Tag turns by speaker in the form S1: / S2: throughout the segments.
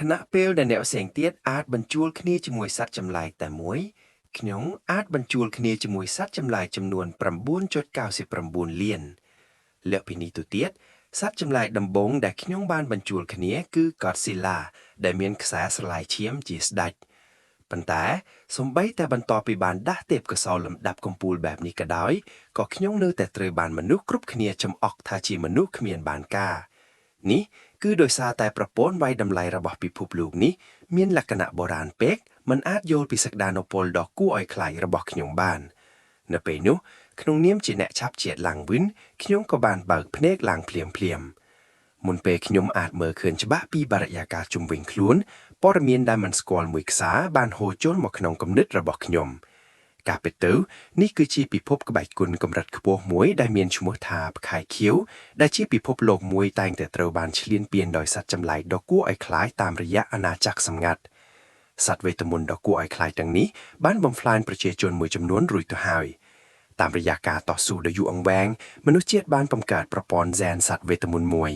S1: ខណៈពេលដែលអ្នកផ្សេងទៀតអាចបញ្ជួលគ្នាជាមួយសត្វចម្លែកតែមួយខ្ញុំអាចបញ្ជួលគ្នាជាមួយសត្វចម្លែកចំនួន9.99លានលើកពីនេះទៅទៀតសត្វចម្លែកដំបូងដែលខ្ញុំបានបញ្ជួលគ្នាគឺ Godzilla ដែលមានខ្សែស្រឡាយឈាមជាស្ដេចប៉ុន្តែសូម្បីតែបន្ទាប់ពីបានដាស់ទេពកោសល្យលំដាប់កំពូលបែបនេះក៏ដោយក៏ខ្ញុំនៅតែត្រូវបានមនុស្សគ្រប់គ្នាចំអកថាជាមនុស្សគ្មានបានការនេះគឺដោយសារតែប្រព័ន្ធវាយតម្លៃរបស់ពិភពលោកនេះមានលក្ខណៈបុរាណពេកមិនអាចយល់ពីសក្តានុពលដ៏គួរឲ្យខ្លាចរបស់ខ្ញុំបាន នៅពេលនោះក្នុងនាមជាអ្នកឆាប់ជាតិឡើងវិញខ្ញុំក៏បានបើកភ្នែកឡើងភ្លាមភ្លាមៗមុនពេលខ្ញុំអាចមើលឃើញច្បាស់ពីបរិយាកាសជុំវិញខ្លួនព័ត៌មានដែលមិនស្គាល់មួយខ្សែបានហូរចូលមកក្នុងគំនិតរបស់ខ្ញុំការពិតទៅនេះគឺជាពិភពក្បាច់គុណកម្រិតខ្ពស់មួយដែលមានឈ្មោះថាផ្កាយខៀវដែលជាពិភពលោកមួយតែងតែត្រូវបានឈ្លានពានដោយសត្វចម្លែកដ៏គួរឲ្យខ្លាចតាមរយៈអាណាចក្រសម្ងាត់សត្វវេទមន្តដ៏គួរឲ្យខ្លាចទាំងនេះបានបំផ្លាញប្រជាជនមួយចំនួនរួចទៅហើយតាមរយៈការតស៊ូដ៏យូរអង្វែងមនុស្សជាតិបានបង្កើតប្រព័ន្ធហ្សែនសត្វវេទមន្តមួយ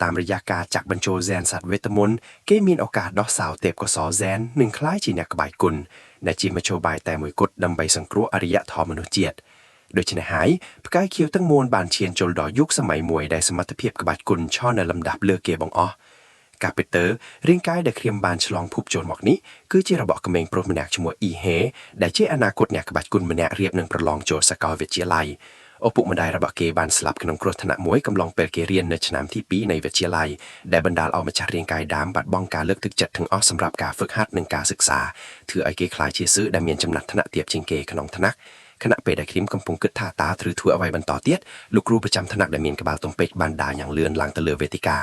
S1: តាមរយៈការចាក់បញ្ចូលហ្សែនសត្វវេទមន្តគេមានឱកាសដោះសោទេពកោសល្យហ្សែននិងក្លាយជាអ្នកក្បាច់គុណដែលជាមធ្យោបាយតែមួយគត់ដើម្បីសង្គ្រោះអរិយធម៌មនុស្សជាតិដូច្នេះហើយផ្កាយខៀវទាំងមូលបានឈានចូលដល់យុគសម័យមួយដែលសមត្ថភាពក្បាច់គុណឈរនៅលំដាប់លើគេបង្អស់ការពិតទៅរាងកាយដែលក្រៀមបានឆ្លងភពចូលមកនេះគឺជារបស់ក្មេងប្រុសម្នាក់ឈ្មោះអ៊ីហេដែលជាអនាគតអ្នកក្បាច់គុណម្នាក់រៀបនឹងប្រឡងចូលសាកលវិទ្យាល័យឪពុកម្ដាយរបស់គេបានស្លាប់ក្នុងគ្រោះថ្នាក់មួយកំឡុងពេលគេរៀននៅឆ្នាំទី2នៃវិទ្យាល័យដែលបណ្ដាលឲ្យម្ចាស់រាងកាយដើមបាត់បង់ការលើកទឹកចិត្តទាំងអស់សម្រាប់ការហ្វឹកហាត់និងការសិក្សាធ្វើឲ្យគេក្លាយជាសិស្សដែលមានចំណាត់ថ្នាក់ទាបជាងគេក្នុងថ្នាក់ខណៈពេលដែលគ្រីមកំពុងគិតថាតើត្រូវធ្វើអ្វីបន្តទៀតលោកគ្រូប្រចាំថ្នាក់ដែលមានក្បាលទំពេកបានដើរយ៉ាងលឿនឡើងទៅលើវេទិកា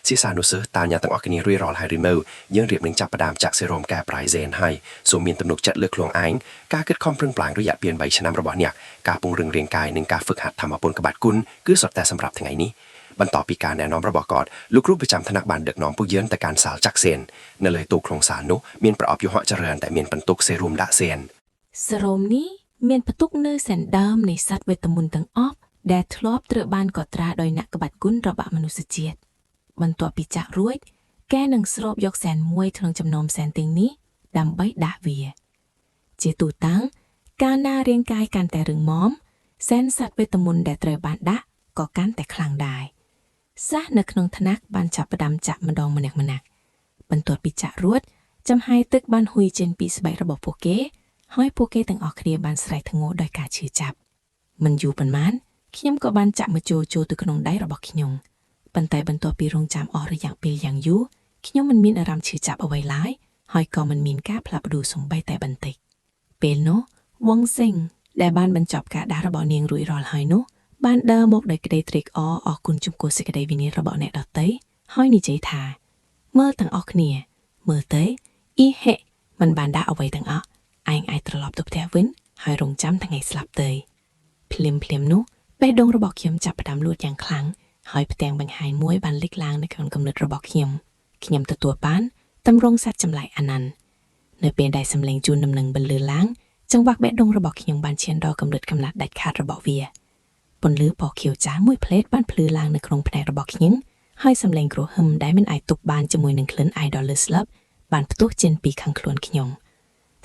S1: សិស្សានុសិស្សតើអ្នកទាំងអស់គ្នារួចរាល់ហើយឬនៅយើងរៀបនឹងចាប់ផ្ដើមចាក់សេរ៉ូមកែប្រៃហ្សេនហើយសូមមានទំនុកចិត្តលើខ្លួនឯងការគិតខំប្រឹងប្រែងរយៈពេល3ឆ្នាំរបស់អ្នកការពង្រឹងរាងកាយនិងការហ្វឹកហាត់ធម្មពលក្បាច់គុណគឺសុទ្ធតែសម្រាប់ថ្ងៃនេះបន្ទាប់ពីការណែនាំរបស់គាត់លោកគ្រូប្រចាំថ្នាក់បានដឹកនាំពួកយើងទៅកាន់សាលចាក់សេននៅលើទូក្នុងសាលនោះមានប្រអប់យូហកចរិនតែមានបន្ទុកសេរ៉ូមដាក់សេន
S2: សេរ៉ូមនេះមានផ្ទុកនៅសែនដើមនៃសត្វវេទមន្តទាំងអស់ដែលធ្លាប់ត្រូវបានកត់ត្រាដោយអ្នកក្បាច់គុណរបស់មនុស្សជាតិបន្ទាប់ពីចាក់រួចគេនឹងស្រូបយកសែនមួយក្នុងចំណោមសែនទាំងនេះដើម្បីដាក់វា ជាទូទៅកាលណារាងកាយកាន់តែរឹងមាំសែនសត្វវេទមន្តដែលត្រូវបានដាក់ក៏កាន់តែខ្លាំងដែរសិស្សនៅក្នុងថ្នាក់បានចាប់ផ្ដើមចាក់ម្ដងម្នាក់ម្នាក់បន្ទាប់ពីចាក់រួចចំហាយទឹកបានហុយចេញពីស្បែករបស់ពួកគេ ហើយពួកគេទាំងអស់គ្នាបានស្រែកធ្ងោដោយការឈឺចាប់មិនយូរប៉ុន្មានខ្ញុំក៏បានចាក់ម្ជូរចូលទៅក្នុងដៃរបស់ខ្ញុំប៉ុន្តែបន្ទាប់ពីរងចាំអស់រយៈពេលយ៉ាងយូរខ្ញុំមិនមានអារម្មណ៍ឈឺចាប់អ្វីឡើយហើយក៏មិនមានការផ្លាស់ប្ដូរសូម្បីតែបន្តិចពេលនោះវងសិងដែលបានបញ្ចប់ការដាស់របស់នាងរួចរាល់ហើយនោះបានដើរមកដោយក្តីត្រេកអរអរគុណចំពោះសេចក្តីវិនិច្ឆ័យរបស់អ្នកដទៃហើយនិយាយថាមើលទាំងអស់គ្នាមើលទៅអ៊ីហេមិនបានដាក់អ្វីទាំងអស់ ឯងអាចត្រឡប់ទៅផ្ទះវិញហើយរងចាំថ្ងៃស្លាប់ទៅភ្លាមភ្លាមនោះបេះដូងរបស់ខ្ញុំចាប់ផ្ដើមលួចយ៉ាងខ្លាំងហើយផ្ទាំងបង្ហាញមួយបានលេចឡើងនៅក្នុងគំនិតរបស់ខ្ញុំខ្ញុំទទួលបានតម្រងសត្វចម្លែកអាន័ន្តនៅពេលដែលសម្លេងជូនដំណឹងបន្លឺឡើងចង្វាក់បេះដូងរបស់ខ្ញុំបានឈានដល់កម្រិតកំណត់ដាច់ខាតរបស់វាពន្លឺពណ៌ខៀវចាស់មួយផ្លេតបានភ្លឺឡើងនៅក្នុងភ្នែករបស់ខ្ញុំហើយសម្លេងគ្រហឹមដែលមិនអាចទប់បានជាមួយនឹងក្លិនអាយដ៏លើសលប់បានផ្ទុះចេញពីខាងខ្លួនខ្ញុំ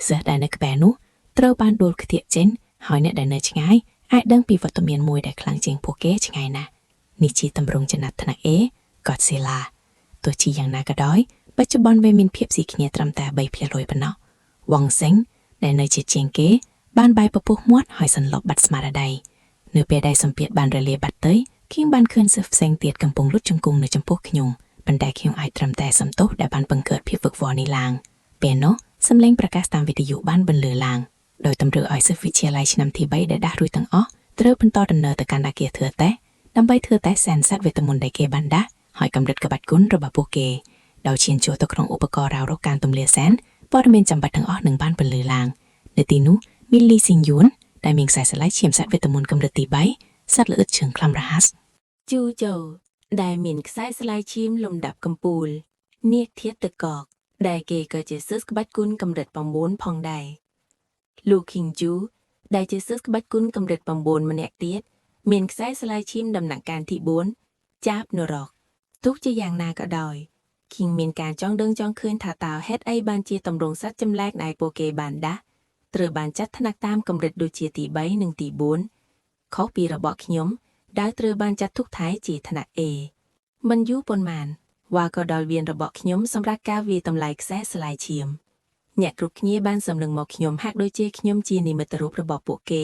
S2: សិស្សដែលនៅក្បែរនោះត្រូវបានដួលខ្ទាក់ចេញហើយអ្នកដែលនៅឆ្ងាយអាចដឹងពីវត្តមានមួយដែលខ្លាំងជាងពួកគេឆ្ងាយណាស់នេះជាទម្រង់ចំណាត់ថ្នាក់ A Godzilla ទោះជាយ៉ាងណាក៏ដោយបច្ចុប្បន្នវាមានភាពស៊ីគ្នាត្រឹមតែ3%ប៉ុណ្ណោះវងសិងដែលនៅជាជាងគេ បានបាយពពុះមាត់ហើយសន្លប់បាត់ស្មារតីនៅពេលដែលសម្ពាធបានរលាបាត់ទៅខ្ញុំបានឃើញសិស្សផ្សេងទៀតកំពុងលុតជង្គង់នៅចំពោះខ្ញុំប៉ុន្តែខ្ញុំអាចត្រឹមតែសំទោសដែលបានបង្កើតភាពវឹកវរនេះឡើងពេលនោះសម្លេងប្រកាសតាមវិទ្យុបានបន្លឺឡើងដោយតម្រូវឲ្យសិស្សវិទ្យាល័យឆ្នាំទី3ដែលដាស់រួចទាំងអស់ត្រូវបន្តដំណើរទៅកាន់អគារធ្វើតេស្តដើម្បីធ្វើតេស្តសែនសត្វវេទមន្តដែលគេបានដាស់ហើយកម្រិតក្បាច់គុណរបស់ពួកគេដោយឈានចូលទៅក្នុងឧបករណ៍រោរកការទម្លាសែនព័ត៌មានចាំបាច់ទាំងអស់នឹងបានបន្លឺឡើងនៅទីនោះមានលីស៊ីងយួនដែលមានខ្សែស្រឡាយឈាមសត្វវេទមន្តកម្រិតទី3សត្វល្អិតជើងខ្លាំរហ័ស
S3: ជូជោដែលមានខ្សែស្លាយឈាមលំដាប់កំពូល នាគធាតុទឹកកក ដែលគេក៏ជាសិស្សក្បាច់គុណកម្រិត9ផងដែរលូខីងជូដែលជាសិស្សក្បាច់គុណកម្រិត9ម្នាក់ទៀតមានខ្សែស្លាយឈាមដំណាក់កាលទី4ចាបនរកទោះជាយ៉ាងណាក៏ដោយ ខ្ញុំមានការចង់ដឹងចង់ឃើញថាតើហេតុអីបានជាទម្រង់សត្វចម្លែកដែលពួកគេបានដាស់ត្រូវបានចាត់ថ្នាក់តាមកម្រិតដូចជាទី3និងទី4ខុសពីរបស់ខ្ញុំដែលត្រូវបានចាត់ទុកថាជាថ្នាក់ A មិនយូរប៉ុន្មានវ៉ាក៏ដល់វៀនរបស់ខ្ញុំសម្រាប់ការវាយតម្លៃខ្សែស្លាយឈាមអ្នកគ្រប់គ្នាបានសម្លឹងមកខ្ញុំហាក់ដូចជាខ្ញុំជានិមិត្តរូបរបស់ពួកគេ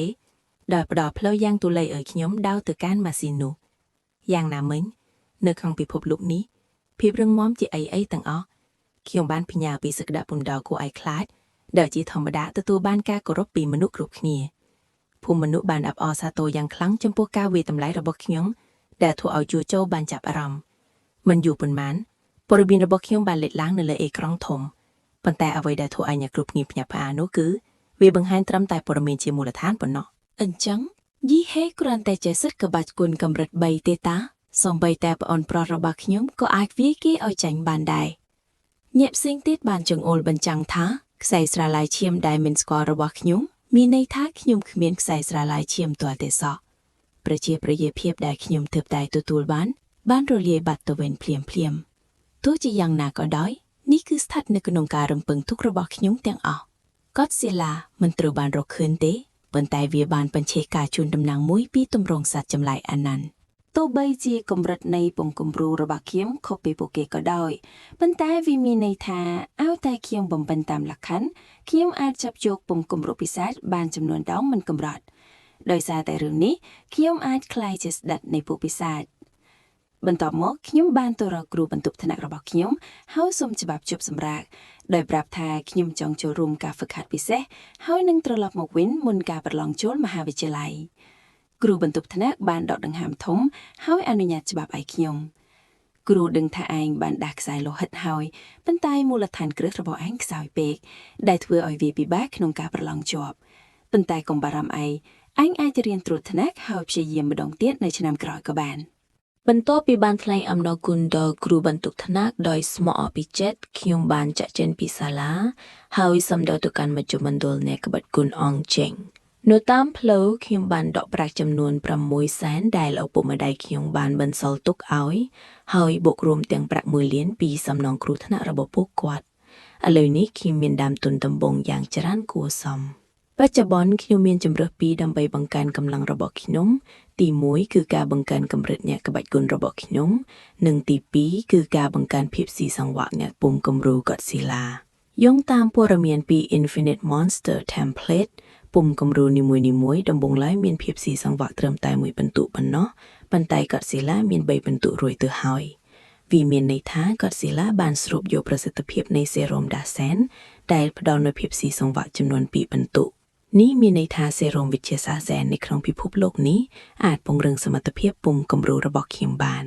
S3: ដោយផ្ដល់ផ្លូវយ៉ាងទូលាយឲ្យខ្ញុំដើរទៅកាន់ម៉ាស៊ីននោះយ៉ាងណាមិញនៅក្នុងពិភពលោកនេះភាពរឹងមាំជាអីអីទាំងអស់ខ្ញុំបានផ្ញើពីសក្តានុពលដ៏គួរឲ្យខ្លាចដែលជាធម្មតាទទួលបានការគោរពពីមនុស្សគ្រប់គ្នាភូមិមនុស្សបានអបអរសាទរយ៉ាងខ្លាំងចំពោះការវាយតម្លៃរបស់ខ្ញុំដែលធ្វើឲ្យជួចូលបានចាប់អារម្មណ៍មិនយូរប៉ុន្មានព័ត៌មានរបស់ខ្ញុំបានលេចឡើងនៅលើអេក្រង់ធំប៉ុន្តែអ្វីដែលធ្វើឲ្យអ្នកគ្រប់គ្នាភ្ញាក់ផ្អើលនោះគឺវាបង្ហាញត្រឹមតែព័ត៌មានជាមូលដ្ឋានប៉ុណ្ណោះអញ្ចឹងយីហេគ្រាន់តែចេះសិតក្បាច់គុណកម្រិត3ទេតាសំបីតែប្អូនប្រុសរបស់ខ្ញុំក៏អាចវាយគេឲ្យចាញ់បានដែរអ្នកផ្សេងទៀតបានចង្អុលបញ្ចាំងថាខ្សែស្រឡាយឈាមដែលមិនស្គាល់របស់ខ្ញុំមានន័យថាខ្ញុំគ្មានខ្សែស្រឡាយឈាមទាល់តែសោះប្រជាប្រិយភាពដែលខ្ញុំទើបតែទទួលបាន បានរលាយបាត់ទៅវិញភ្លាមភ្លាមៗទោះជាយ៉ាងណាក៏ដោយនេះគឺស្ថិតនៅក្នុងការរំពឹងទុករបស់ខ្ញុំទាំងអស់កតសេឡាមិនត្រូវបានរកឃើញទេប៉ុន្តែវាបានបញ្ឆេះការជូនដំណឹងមួយពីទម្រង់សត្វចម្លែកអាណាន់
S4: ទោះបីជាកម្រិតនៃពងគំរូរបស់ខ្ញុំខុសពីពួកគេក៏ដោយប៉ុន្តែវាមានន័យថាឲ្យតែខ្ញុំបំពេញតាមលក្ខខណ្ឌខ្ញុំអាចចាប់យកពងគំរូពិសេសបានចំនួនដងមិនកម្រត់ដោយសារតែរឿងនេះខ្ញុំអាចក្លាយជាស្ដេចនៃពួកពិសាចបន្ទាប់មកខ្ញុំបានទៅរកគ្រូបន្ទប់ថ្នាក់របស់ខ្ញុំហើយសូមច្បាប់ជប់សម្រាកដោយប្រាប់ថាខ្ញុំចង់ចូលរួមការហ្វឹកហាត់ពិសេសហើយនឹងត្រឡប់មកវិញមុនការប្រឡងចូលមហាវិទ្យាល័យគ្រូបន្ទប់ថ្នាក់បានដកដង្ហើមធំ ហើយអនុញ្ញាតច្បាប់ឲ្យខ្ញុំគ្រូដឹងថាឯងបានដាស់ខ្សែលោហិតហើយប៉ុន្តែមូលដ្ឋានគ្រឹះរបស់ឯងខ្សោយពេកដែលធ្វើឲ្យវាពិបាកក្នុងការប្រឡងជាប់ប៉ុន្តែកុំបារម្ភអីឯងអាចរៀនត្រួតថ្នាក់ហើយព្យាយាមម្ដងទៀតនៅឆ្នាំក្រោយក៏បាន
S3: បន្ទាប់ពីបានថ្លែងអំណរគុណដល់គ្រូបន្ទុកថ្នាក់ដោយស្មោះអពីចិត្តខ្ញុំបានចាក់ចេញពីសាលាហើយសំដៅទៅកាន់មជ្ឈមណ្ឌលអ្នកក្បត់គុណអង្គចេងនៅតាមផ្លូវខ្ញុំបានដកប្រាក់ចំនួន6សែនដែលឪពុកម្ដាយខ្ញុំបានបន្សល់ទុកឲ្យហើយបូករួមទាំងប្រាក់1លានពីសំណងគ្រូថ្នាក់របស់ពួកគាត់ឥឡូវនេះខ្ញុំមានដើមទុនដំបូងយ៉ាងច្រើនគួរសមបច្ចុប្បន្នខ្ញុំមានជម្រើសពីរដើម្បីបង្កើនកម្លាំងរបស់ខ្ញុំ ទី1គឺការបង្កើនកម្រិតអ្នកក្បាច់គុណរបស់ខ្ញុំ និងទី2គឺការបង្កើនភាពស៊ីសង្វាក់អ្នកពុំគំរូកតស៊ីឡាយោងតាមព័ត៌មានពី Infinite Monster Template ពុំគំរូនីមួយៗដំបូងឡើយមានភាពស៊ីសង្វាក់ត្រឹមតែមួយពិន្ទុប៉ុណ្ណោះប៉ុន្តែកតស៊ីឡាមាន3ពិន្ទុរួចទៅហើយវាមានន័យថាកតស៊ីឡាបានស្រូបយកប្រសិទ្ធភាពនៃសេរ៉ូមដាសែនដែលផ្ដល់នូវភាពស៊ីសង្វាក់ចំនួន2ពិន្ទុនេះមានន័យថាសេរ៉ូមវិទ្យាសាស្ត្រសែននៅក្នុងពិភពលោកនេះអាចពង្រឹងសមត្ថភាពពុំគំរូរបស់ខ្ញុំបាន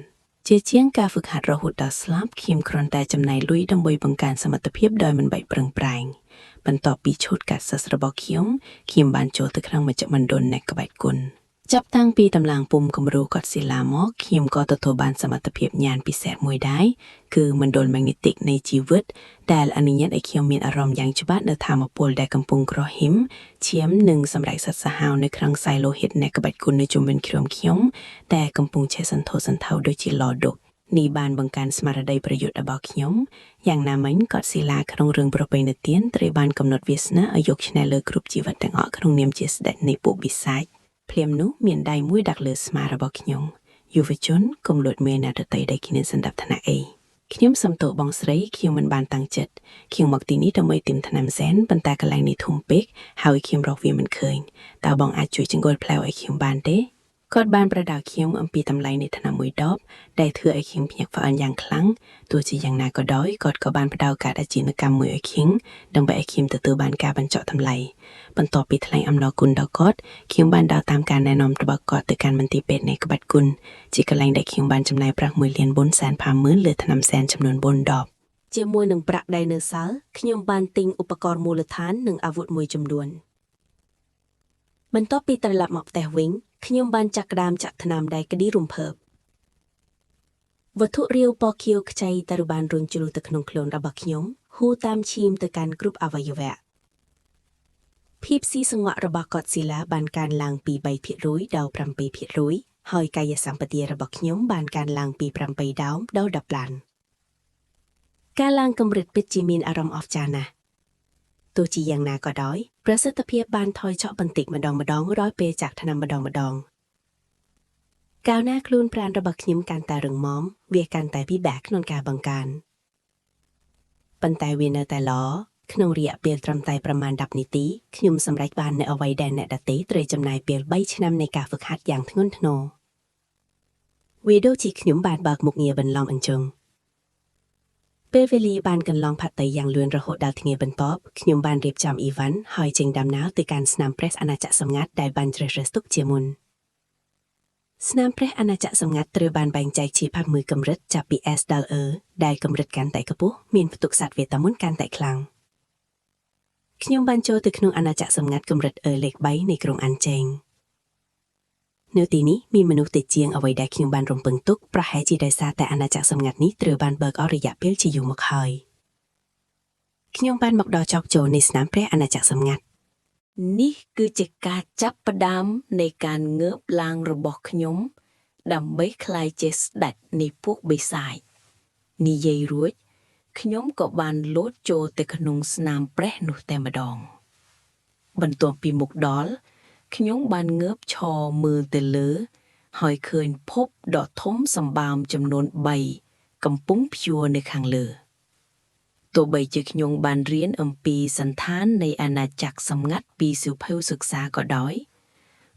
S3: ជាជាងការហ្វឹកហាត់រហូតដល់ស្លាប់ខ្ញុំគ្រាន់តែចំណាយលុយដើម្បីបង្កើនសមត្ថភាពដោយមិនបាច់ប្រឹងប្រែងបន្ទាប់ពីឈុតកាត់សិស្សរបស់ខ្ញុំខ្ញុំបានចូលទៅក្នុងមជ្ឈមណ្ឌលអ្នកក្បាច់គុណចាប់តាំងពីតម្លើងពុំគំរូកតស៊ីឡាមកខ្ញុំក៏ទទួលបានសមត្ថភាពញ៉ានពិសេសមួយដែរគឺមណ្ឌលម៉ាញេទិកនៃជីវិតដែលអនុញ្ញាតឲ្យខ្ញុំមានអារម្មណ៍យ៉ាងច្បាស់នៅធម៌ពលដែលកំពុងក្រហឹមឈាមនិងសម្រែកសត្វសាហាវនៅក្នុងខ្សែលោហិតអ្នកក្បាច់គុណនៅជុំវិញខ្លួនខ្ញុំតែកំពុងឆេះសន្ធោសន្ធៅដូចជាឡដុកនេះបានបង្កើនស្មារតីប្រយុទ្ធរបស់ខ្ញុំយ៉ាងណាមិញកតស៊ីឡាក្នុងរឿងប្រពៃណីទានត្រូវបានកំណត់វាសនាឲ្យយកឈ្នះលើគ្រប់ជីវិតទាំងអស់ក្នុងនាមជាស្ដេចនៃពួកបិសាចភ្លាមនោះមានដៃមួយដាក់លើស្មារបស់ខ្ញុំយុវជនកុំលួចមេអ្នកដទៃដែលគ្មានសន្តាប់ថ្នាក់អីខ្ញុំសំទោសបងស្រីខ្ញុំមិនបានតាំងចិត្តខ្ញុំមកទីនេះដើម្បីទិញថ្នាំសែនប៉ុន្តែកន្លែងនេះធំពេកហើយខ្ញុំរកវាមិនឃើញតើបងអាចជួយចង្អុលផ្លូវឲ្យខ្ញុំបានទេគាត់បានប្រដៅខ្ញុំអំពីតម្លៃនៃថ្នាំមួយដបដែលធ្វើឲ្យខ្ញុំភ្ញាក់ផ្អើលយ៉ាងខ្លាំងទោះជាយ៉ាងណាក៏ដោយគាត់ក៏បានផ្ដល់ការអាជីវកម្មមួយឲ្យខ្ញុំដើម្បីឲ្យខ្ញុំទទួលបានការបញ្ចុះតម្លៃបន្ទាប់ពីថ្លែងអំណរគុណដល់គាត់ខ្ញុំបានដើរតាមការណែនាំរបស់គាត់ទៅកាន់មន្ទីរពេទ្យនៃក្បាច់គុណជាកន្លែងដែលខ្ញុំបានចំណាយប្រាក់1លាន4សែន5ម៉ឺនលើថ្នាំសែនចំនួន4ដប
S5: ជាមួយនឹងប្រាក់ដែលនៅសល់ខ្ញុំបានទិញឧបករណ៍មូលដ្ឋាននិងអាវុធមួយចំនួនបន្ទាប់ពីត្រឡប់មកផ្ទះវិញខ្ញុំបានចាក់ក្តាមចាក់ថ្នាំដែលក្តីរំភើបវត្ថុរាវពណ៌ខៀវខ្ចីត្រូវបានរុញជ្រុលទៅក្នុងខ្លួនរបស់ខ្ញុំហូរតាមឈាមទៅកាន់គ្រប់អវយវៈភាពស៊ីសង្វាក់របស់កតស៊ីឡាបានកើនឡើងពី3%ដល់7%ហើយកាយសម្បទារបស់ខ្ញុំបានកើនឡើងពី8ដោមដល់10ឡាន។ ការឡើងកម្រិតពិតជាមានអារម្មណ៍អស្ចារ្យណាស់ទោះជាយ៉ាងណាក៏ដោយប្រសិទ្ធភាពបានថយចុះបន្តិចម្ដងម្ដងរាល់ពេលចាក់ថ្នាំម្ដងម្ដងកាលណាខ្លួនប្រាណរបស់ខ្ញុំកាន់តែរឹងមាំវាកាន់តែពិបាកក្នុងការបង្កើនប៉ុន្តែវានៅតែល្អក្នុងរយៈពេលត្រឹមតែប្រមាណ10នាទីខ្ញុំសម្រេចបាននូវអ្វីដែលអ្នកដទៃត្រូវចំណាយពេល3ឆ្នាំនៃការហ្វឹកហាត់យ៉ាងធ្ងន់ធ្ងរវាដូចជាខ្ញុំបានបើកមុខងារបន្លំអញ្ចឹងពេលវេលាបានកន្លងផាត់ទៅយ៉ាងលឿនរហូតដល់ថ្ងៃបន្ទាប់ខ្ញុំបានរៀបចំអ៊ីវ៉ាន់ហើយចេញដំណើរទៅកាន់ស្នាមប្រេះអាណាចក្រសម្ងាត់ដែលបានជ្រើសរើសទុកជាមុនស្នាមប្រេះអាណាចក្រសម្ងាត់ត្រូវបានបែងចែកជា6កម្រិតចាប់ពី S ដល់ E ដែលកម្រិតកាន់តែខ្ពស់មានផ្ទុកសត្វវេទមន្តកាន់តែខ្លាំងខ្ញុំបានចូលទៅក្នុងអាណាចក្រសម្ងាត់កម្រិត E លេខ3នៃក្រុងអាន់ជេងនៅទីនេះមានមនុស្សតិចជាងអ្វីដែលខ្ញុំបានរំពឹងទុកប្រហែលជាដោយសារតែអាណាចក្រសម្ងាត់នេះត្រូវបានបើកអស់រយៈពេលជាយូរមកហើយខ្ញុំបានមកដល់ចោកចូលនៃស្នាមព្រះអាណាចក្រសម្ងាត់
S3: នេះគឺជាការចាប់ផ្ដើមនៃការងើបឡើងរបស់ខ្ញុំ ដើម្បីក្លាយជាស្ដេចនៃពួកបិសាចនិយាយរួចខ្ញុំក៏បានលោតចូលទៅក្នុងស្នាមប្រេះនោះតែម្ដង បន្ទាប់ពីមកដល់ខ្ញុំបានងើបឈរមើលទៅលើ ហើយឃើញភពដ៏ធំសម្បើមចំនួន3កំពុងព្យួរនៅខាងលើទោះបីជាខ្ញុំបានរៀនអំពីសន្តាននៃអាណាចក្រសម្ងាត់ពីសៀវភៅសិក្សាក៏ដោយ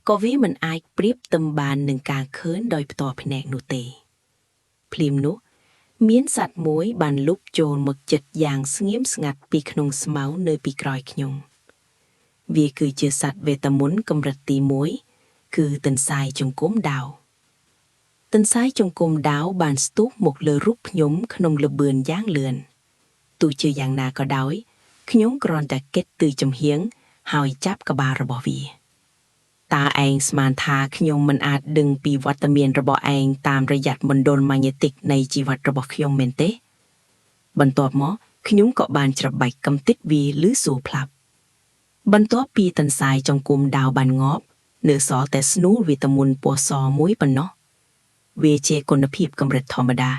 S3: ក៏វាមិនអាចប្រៀបទឹមបាននឹងការឃើញដោយផ្ទាល់ភ្នែកនោះទេភ្លាមនោះមានសត្វមួយបានលុបចូលមកចិត្តយ៉ាងស្ងៀមស្ងាត់ពីក្នុងស្មៅនៅពីក្រោយខ្ញុំវាគឺជាសត្វវេទមន្តកម្រិតទី1គឺទន្សាយចង្គមដាវទន្សាយចង្គមដាវបានស្ទុះមកលើរូបខ្ញុំក្នុងល្បឿនយ៉ាងលឿនទោះជាយ៉ាងណាក៏ដោយខ្ញុំគ្រាន់តែគិតទៅចំហៀងហើយចាប់ក្បាលរបស់វាតើឯងស្មានថាខ្ញុំមិនអាចដឹងពីវត្តមានរបស់ឯងតាមរយៈមណ្ឌលម៉ាញេទិកនៃជីវិតរបស់ខ្ញុំមែនទេបន្ទាប់មកខ្ញុំក៏បានច្របាច់កំទេចវាឬសួរផ្លាប់បន្ទាប់ពីទន្សាយចង្គមដាវបានងាប់នៅសល់តែស្នូលវីតាមីនពណ៌សមួយប៉ុណ្ណោះវាជាគុណភាពកម្រិតធម្មតា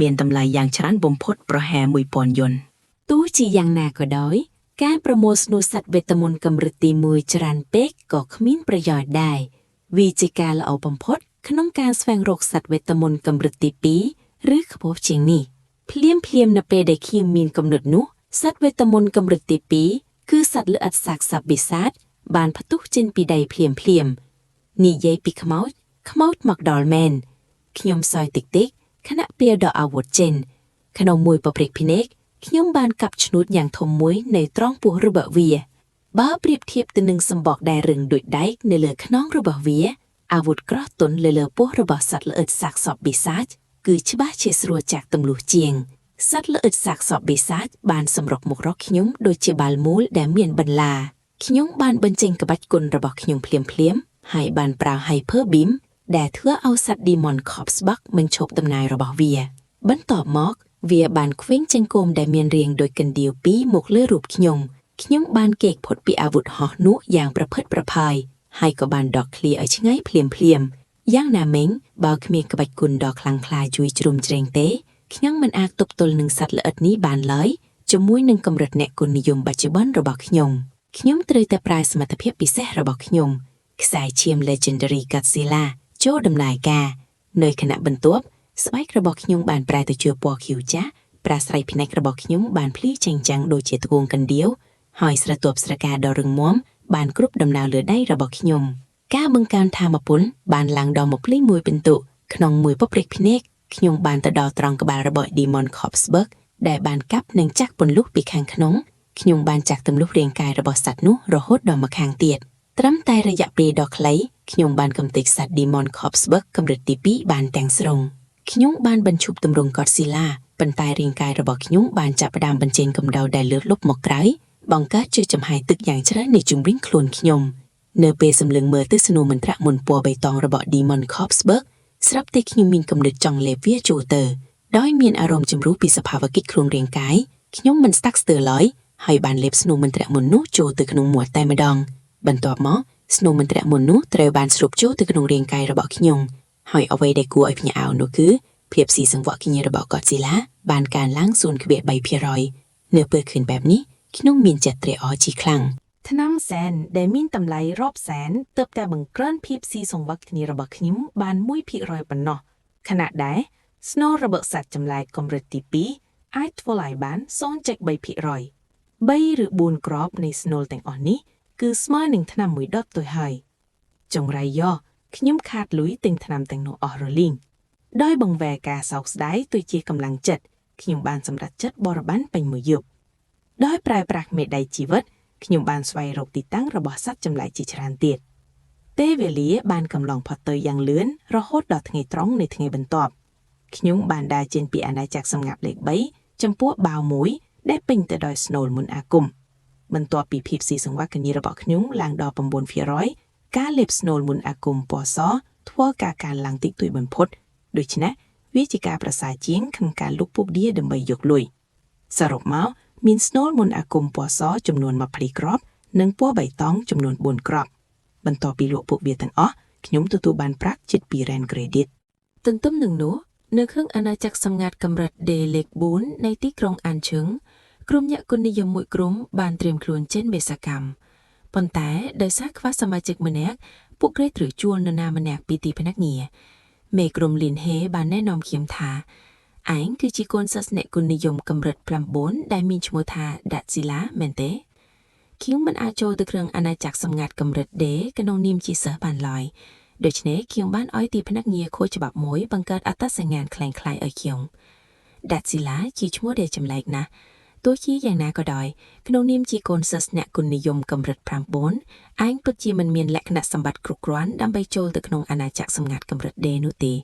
S3: មានតម្លៃយ៉ាងច្រើនបំផុតប្រហែល1000យុន
S2: ទោះជាយ៉ាងណាក៏ដោយការប្រមូលស្នូលសត្វវេទមន្តកម្រិតទី1ច្រើនពេកក៏គ្មានប្រយោជន៍ដែរវាជាការល្អបំផុតក្នុងការស្វែងរកសត្វវេទមន្តកម្រិតទី2ឬខ្ពស់ជាងនេះភ្លាមភ្លាមនៅពេលដែលខ្ញុំមានកំណត់នោះសត្វវេទមន្តកម្រិតទី2គឺសត្វល្អិតសាកសពបិសាចបានផ្ទុះចេញពីដីភ្លាមភ្លាមនិយាយពីខ្មោចខ្មោចមកដល់មែនខ្ញុំសើចតិចតិចខណៈពេលដកអាវុធចេញក្នុងមួយប្រព្រឹត្តភ្នែកខ្ញុំបានកាប់ឆ្នួតយ៉ាងធំមួយនៅត្រង់ពោះរបស់វាបើប្រៀបធៀបទៅនឹងសម្បកដែលរឹងដូចដែកនៅលើខ្នងរបស់វាអាវុធក្រោះទន់លើលើពោះរបស់សត្វល្អិតសាកសពបិសាចគឺច្បាស់ជាស្រួលចាក់ទម្លុះជាងសត្វល្អិតសាកសពបិសាចបានសម្រុកមករកខ្ញុំដូចជាបាល់មូលដែលមានបន្លាខ្ញុំបានបញ្ចេញក្បាច់គុណរបស់ខ្ញុំភ្លាមភ្លាមហើយបានប្រើ Hyper Beam ដែលធ្វើឲ្យសត្វ Demon Corpse បាក់បញ្ឈប់ដំណើររបស់វា បន្ទាប់មកវាបានខ្វែងចង្កូមដែលមានរាងដូចកណ្ដៀវពីរមកលើរូបខ្ញុំខ្ញុំបានគេកផុតពីអាវុធហោះនោះយ៉ាងប្រផិតប្រផាយហើយក៏បានដកឃ្លាឲ្យឆ្ងាយភ្លាមភ្លាមយ៉ាងណាមិញបើគ្មានក្បាច់គុណដ៏ខ្លាំងក្លាជួយជ្រោមជ្រែងទេខ្ញុំមិនអាចទប់ទល់នឹងសត្វល្អិតនេះបានឡើយជាមួយនឹងកម្រិតអ្នកគុណនិយមបច្ចុប្បន្នរបស់ខ្ញុំខ្ញុំត្រូវតែប្រើសមត្ថភាពពិសេសរបស់ខ្ញុំខ្សែឈាម Legendary Godzilla ចូលដំណើរការនៅខណៈបន្ទាប់ស្បែករបស់ខ្ញុំបានប្រែទៅជាពណ៌ខៀវចាស់ប្រាស្រ័យភ្នែករបស់ខ្ញុំបានភ្លឺចែងចាំងដូចជាត្បូងកណ្ដៀវហើយស្រទាប់ស្រកាដ៏រឹងមាំបានគ្រប់ដំណើរលើដៃរបស់ខ្ញុំការបង្កើនធម៌ពលបានឡើងដល់មកភ្លេងមួយពិន្ទុក្នុងមួយពព្រិចភ្នែកខ្ញុំបានទៅដល់ត្រង់ក្បាលរបស់ Demon Corpseberg ដែលបានកាប់និងចាក់ពន្លុះពីខាងក្នុងខ្ញុំបានចាក់ទម្លុះរាងកាយរបស់សត្វនោះរហូតដល់ម្ខាងទៀតត្រឹមតែរយៈពេលដ៏ខ្លីខ្ញុំបានកំទេចសត្វ Demon Corpseberg កម្រិតទី2បានទាំងស្រុងខ្ញុំបានបញ្ឈប់ទម្រង់ Godzilla ប៉ុន្តែរាងកាយរបស់ខ្ញុំបានចាប់ផ្ដើមបញ្ចេញកម្ដៅដែលលើសលប់មកក្រៅបង្កើតជាចំហាយទឹកយ៉ាងច្រើននៅជុំវិញខ្លួនខ្ញុំនៅពេលសម្លឹងមើលទៅស្នូលមន្ត្រាក់មុនពណ៌បៃតងរបស់ Demon Corpseberg ស្រាប់តែខ្ញុំមានគំនិតចង់លេបវាចូលទៅដោយមានអារម្មណ៍ជំរុះពីសភាវកិច្ចខ្លួនរាងកាយខ្ញុំមិនស្តាក់ស្ទើរឡើយហើយបានលេបស្នូលមន្ត្រាក់មុននោះចូលទៅក្នុងមាត់តែម្ដងបន្ទាប់មកស្នូលមន្ត្រាក់មុននោះត្រូវបានស្រូបចូលទៅក្នុងរាងកាយរបស់ខ្ញុំហើយអ្វីដែលគួរឲ្យភ្ញាក់ផ្អើលនោះគឺ
S3: ភាពស៊ីសង្វាក់គ្នារបស់ Godzilla បានកើនឡើង0.3%នៅពេលឃើញបែបនេះខ្ញុំមានចិត្តត្រេកអរជាខ្លាំង
S2: ថ្នាំសែនដែលមានតម្លៃរាប់សែនទើបតែបង្កើនភាពស៊ីសង្វាក់គ្នារបស់ខ្ញុំបាន1%ប៉ុណ្ណោះខណៈដែល ស្នូលរបស់សត្វចម្លែកកម្រិតទី2អាចធ្វើឲ្យបាន0.3%3ឬ4គ្រាប់នៃស្នូលទាំងអស់នេះគឺស្មើនឹងថ្នាំមួយដុតទៅហើយចុងរៃយ៉ខ្ញុំខាតលុយទិញថ្នាំទាំងនោះអស់រលីងដោយបង្វែរការសោកស្ដាយទៅជាកម្លាំងចិត្តខ្ញុំបានសម្រេចចិត្តបរបាញ់ពេញមួយយប់ដោយប្រើប្រាស់មេដៃជីវិតខ្ញុំបានស្វែងរកទីតាំងរបស់សត្វចម្លែកជាច្រើនទៀតពេលវេលាបានកំឡងផុតទៅយ៉ាងលឿនរហូតដល់ថ្ងៃត្រង់នៃថ្ងៃបន្ទាប់ខ្ញុំបានដើរចេញពីអាណាចក្រសម្ងាត់លេខ3ចំពោះបាវមួយដែលពេញទៅដោយស្នូលមន្តអាគមបន្ទាប់ពីភាពស៊ីសង្វាក់គ្នារបស់ខ្ញុំឡើងដល់9%ការលេបស្នូលមន្តអាគមពណ៌សធ្វើការកើនឡើងតិចតួចបំផុតដូច្នេះវាជាការប្រសើរជាងក្នុងការលុបពុកដៀដើម្បីយកលុយសរុបមកមានស្នូលមន្តអាគមពណ៌សចំនួន20គ្រាប់និងពណ៌បៃតងចំនួន4គ្រាប់បន្ទាប់ពីលក់ពួកវាទាំងអស់ខ្ញុំទទួលបានប្រាក់ជិត2រ៉ែន credit ទន្ទឹមនឹងនោះនៅក្នុងអាណាចក្រសម្ងាត់កម្រិត D លេខ4នៃទីក្រុងអានឈឹងក្រុមអ្នកគុណនិយមមួយក្រុមបានត្រៀមខ្លួនចេញបេសកកម្មប៉ុន្តែដោយសារខ្វះសមាជិកម្នាក់ពួកគេត្រូវជួលនរណាម្នាក់ពីទីភ្នាក់ងារមេក្រុមលីនហេបានណែនាំខ្ញុំថាឯងគឺជាកូនសិស្សអ្នកគុណនិយមកម្រិត9ដែលមានឈ្មោះថាដាក់ស៊ីឡាមែនទេខ្ញុំមិនអាចចូលទៅក្នុងអាណាចក្រសម្ងាត់កម្រិត D ក្នុងនាមជាសិស្សបានឡើយដូច្នេះខ្ញុំបានឲ្យទីភ្នាក់ងារខូចច្បាប់មួយបង្កើតអត្តសញ្ញាណក្លែងក្លាយឲ្យខ្ញុំដាក់ស៊ីឡាជាឈ្មោះដែលចម្លែកណាស់ទោះជាយ៉ាងណាក៏ដោយក្នុងនាមជាកូនសិស្សអ្នកគុណនិយមកម្រិត9ឯងពិតជាមិនមានលក្ខណៈសម្បត្តិគ្រប់គ្រាន់ដើម្បីចូលទៅក្នុងអាណាចក្រសម្ងាត់កម្រិត D នោះទេ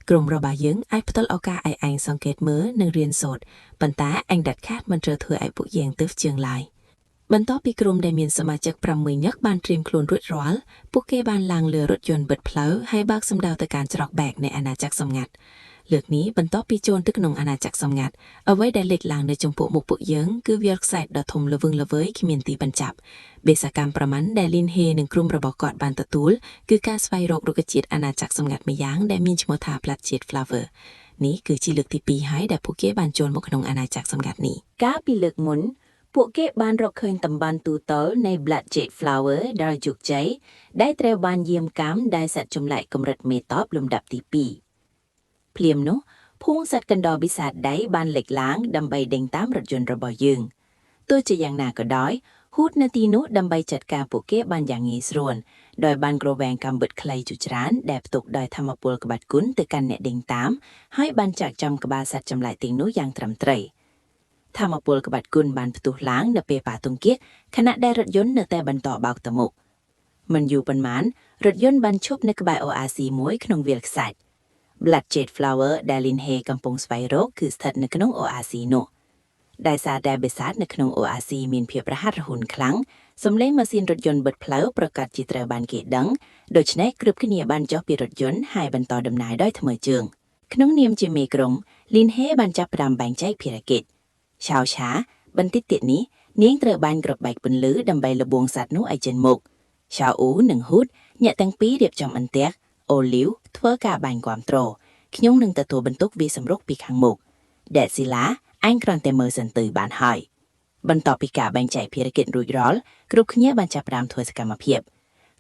S2: ក្រុមរបស់យើងអាចផ្ដល់ឱកាសឲ្យឯងសង្កេតមើលនិងរៀនសូត្រប៉ុន្តែឯងដាច់ខាតមិនត្រូវធ្វើឲ្យពួកយើងទើសជើងឡើយបន្ទាប់ពីក្រុមដែលមានសមាជិក6នាក់បានត្រៀមខ្លួនរួចរាល់ពួកគេបានឡើងលើរថយន្តបិទផ្លូវហើយបើកសម្ដៅទៅកាន់ច្រកបែកនៃអាណាចក្រសម្ងាត់លើកនេះបន្ទាប់ពីចូលទៅក្នុងអាណាចក្រសម្ងាត់អ្វីដែលលេចឡើងនៅចំពោះមុខពួកយើងគឺវាលខ្សែដ៏ធំល្វឹងល្វើយគ្មានទីបញ្ចប់បេសកកម្មប្រមាណដែលលីនហេនិងក្រុមរបស់គាត់បានទទួលគឺការស្វែងរករុក្ខជាតិអាណាចក្រសម្ងាត់ម្យ៉ាងដែលមានឈ្មោះថា Blood Flower នេះគឺជាលើកទី2ហើយដែលពួកគេបានចូលមកក្នុងអាណាចក្រសម្ងាត់នេះ
S3: កាលពីលើកមុនពួកគេបានរកឃើញតំបន់ទូទៅនៃ Blood Jade Flower ដោយជោគជ័យដែលត្រូវបានយាមកាមដោយសត្វចម្លែកកម្រិតមេតបលំដាប់ទី2ភ្លាមនោះភួងសត្វកណ្ដុរបិសាចដៃបានលេចឡើងដើម្បីដេញតាមរថយន្តរបស់យើងទោះជាយ៉ាងណាក៏ដោយហ៊ូតនៅទីនោះដើម្បីចាត់ការពួកគេបានយ៉ាងងាយស្រួលដោយបានក្រវែងកាំបិតខ្លីជាច្រើនដែលផ្ទុកដោយធម្មពលក្បាច់គុណទៅកាន់អ្នកដេញតាមហើយបានចាក់ចំក្បាលសត្វចម្លែកទាំងនោះយ៉ាងត្រឹមត្រូវធម្មពលក្បាច់គុណបានផ្ទុះឡើងនៅពេលប៉ះទង្គិចខណៈដែលរថយន្តនៅតែបន្តបោកទៅមុខមិនយូរប៉ុន្មានរថយន្តបានឈប់នៅក្បែរ OAC មួយក្នុងវាលខ្សាច់ Blood Jade Flower ដែល Lin He កំពុងស្វែងរកគឺស្ថិតនៅក្នុង OAC នោះដែលសារតែបិសាចនៅក្នុង OAC មានភាពរហ័សរហួនខ្លាំងសំឡេងម៉ាស៊ីនរថយន្តបិទផ្លូវប្រកាសជាត្រូវបានគេដឹងដូច្នេះគ្រប់គ្នាបានចុះពីរថយន្តហើយបន្តដំណើរដោយថ្មើរជើងក្នុងនាមជាមេក្រុម Lin He បានចាប់ផ្ដើមបែងចែកភារកិច្ចឆាវឆាបន្តិចទៀតនេះនាងត្រូវបានក្របបែកពន្លឺដើម្បីលបងសត្វនោះឲ្យចេញមុខឆាអ៊ូនិងហ៊ូតអ្នកទាំងពីររៀបចំអន្ទាក់អូលីវធ្វើការបាញ់គាំទ្រខ្ញុំនឹងទទួលបន្ទុកវាសម្រុកពីខាងមុខដេស៊ីឡាអញគ្រាន់តែមើលសិនទៅបានហើយបន្ទាប់ពីការបែងចែកភារកិច្ចរួចរាល់គ្រប់គ្នាបានចាប់ផ្ដើមធ្វើសកម្មភាព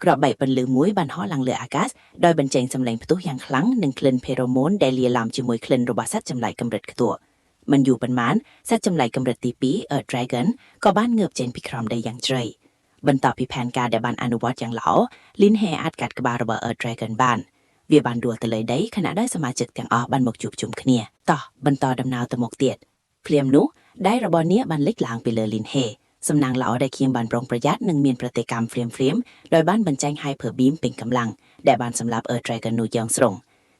S3: ក្របបែកពន្លឺមួយបានហោះឡើងលើអាកាសដោយបញ្ចេញសម្លេងផ្ទុះយ៉ាងខ្លាំងនិងក្លិនភេរ៉ូម៉ូនដែលលាយឡំជាមួយក្លិនរបស់សត្វចម្លែកកម្រិតខ្ពស់មិនយូរប៉ុន្មានសត្វចម្លែកកម្រិតទី2 Earth Dragon ក៏បានងើបចេញពីក្រោមដីយ៉ាងជ្រៅបន្ទាប់ពីផែនការដែលបានអនុវត្តយ៉ាងល្អលីនហេអាចកាត់ក្បាលរបស់ Earth Dragon បានវាបានដួលទៅលើដីខណៈដែលសមាជិកទាំងអស់បានមកជួបជុំគ្នាតោះបន្តដំណើរទៅមុខទៀតភ្លាមនោះដៃរបស់នាងបានលេចឡើងពីលើលីនហេសំណាងល្អដែលខ្ញុំបានប្រុងប្រយ័ត្ននិងមានប្រតិកម្មភ្លាមភ្លាមដោយបានបញ្ចេញ Hyper Beam ពេញកម្លាំងដែលបានសម្លាប់ Earth Dragon នោះយ៉ាងស្រុង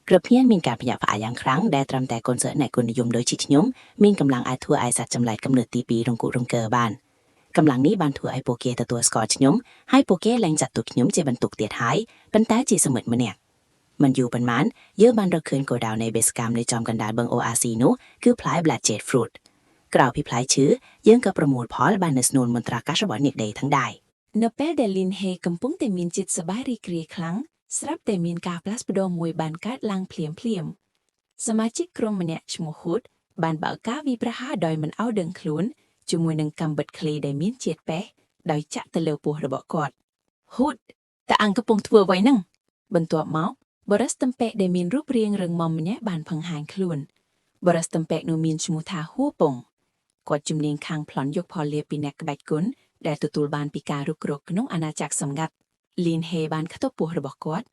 S3: គ្រប់គ្នាមានការភ្ញាក់ផ្អើលយ៉ាងខ្លាំងដែលត្រឹមតែកូនសិស្សអ្នកគុណនិយមដូចជាខ្ញុំមានកម្លាំងអាចធ្វើឲ្យសត្វចម្លែកកំណើតទី2រង្គក់រង្គើបានកម្លាំងនេះបានធ្វើឲ្យពួកគេទទួលស្គាល់ខ្ញុំហើយពួកគេលែងចាត់ទុកខ្ញុំជាបន្ទុកទៀតហើយប៉ុន្តែជាសមិទ្ធម្នាក់មិនយូរប៉ុន្មានយើងបានរកឃើញគោលដៅនៃបេសកម្មនៅចំកណ្ដាលបឹង OAC នោះគឺផ្លែ Black Jade Fruit ក្រៅពីផ្លែឈើយើងក៏ប្រមូលផលបាននៅស្នួនមន្ត្រាកាសរបស់អ្នកដេទាំងដែរ
S2: នៅពេលដែលលីនហេកំពុងតែមានចិត្តសប្បាយរីករាយខ្លាំងស្រាប់តែមានការផ្លាស់ប្ដូរមួយបានកើតឡើងភ្លាមភ្លាម
S3: សមាជិកក្រុមម្នាក់ឈ្មោះហ៊ូតបានបើកការវិប្រហារដោយមិនឲ្យដឹងខ្លួនជាមួយនឹងកាំបិតឃ្លីដែលមានជាតិប៉េះដោយចាក់ទៅលើពោះរបស់គាត់ហ៊ូតតើអង្គកំពុងធ្វើអ្វីហ្នឹងបន្ទាប់មកបរិសតំពេកដែលមានរូបរាងរឹងមាំម្នាក់បានបង្ហាញខ្លួនបរិសតំពេកនោះមានឈ្មោះថាហួពងគាត់ជំនាញខាងប្លន់យកផលលាភពីអ្នកក្បាច់គុណដែលទទួលបានពីការរុករកក្នុងអាណាចក្រសម្ងាត់លីនហេបានខ្ទប់ពោះរបស់គាត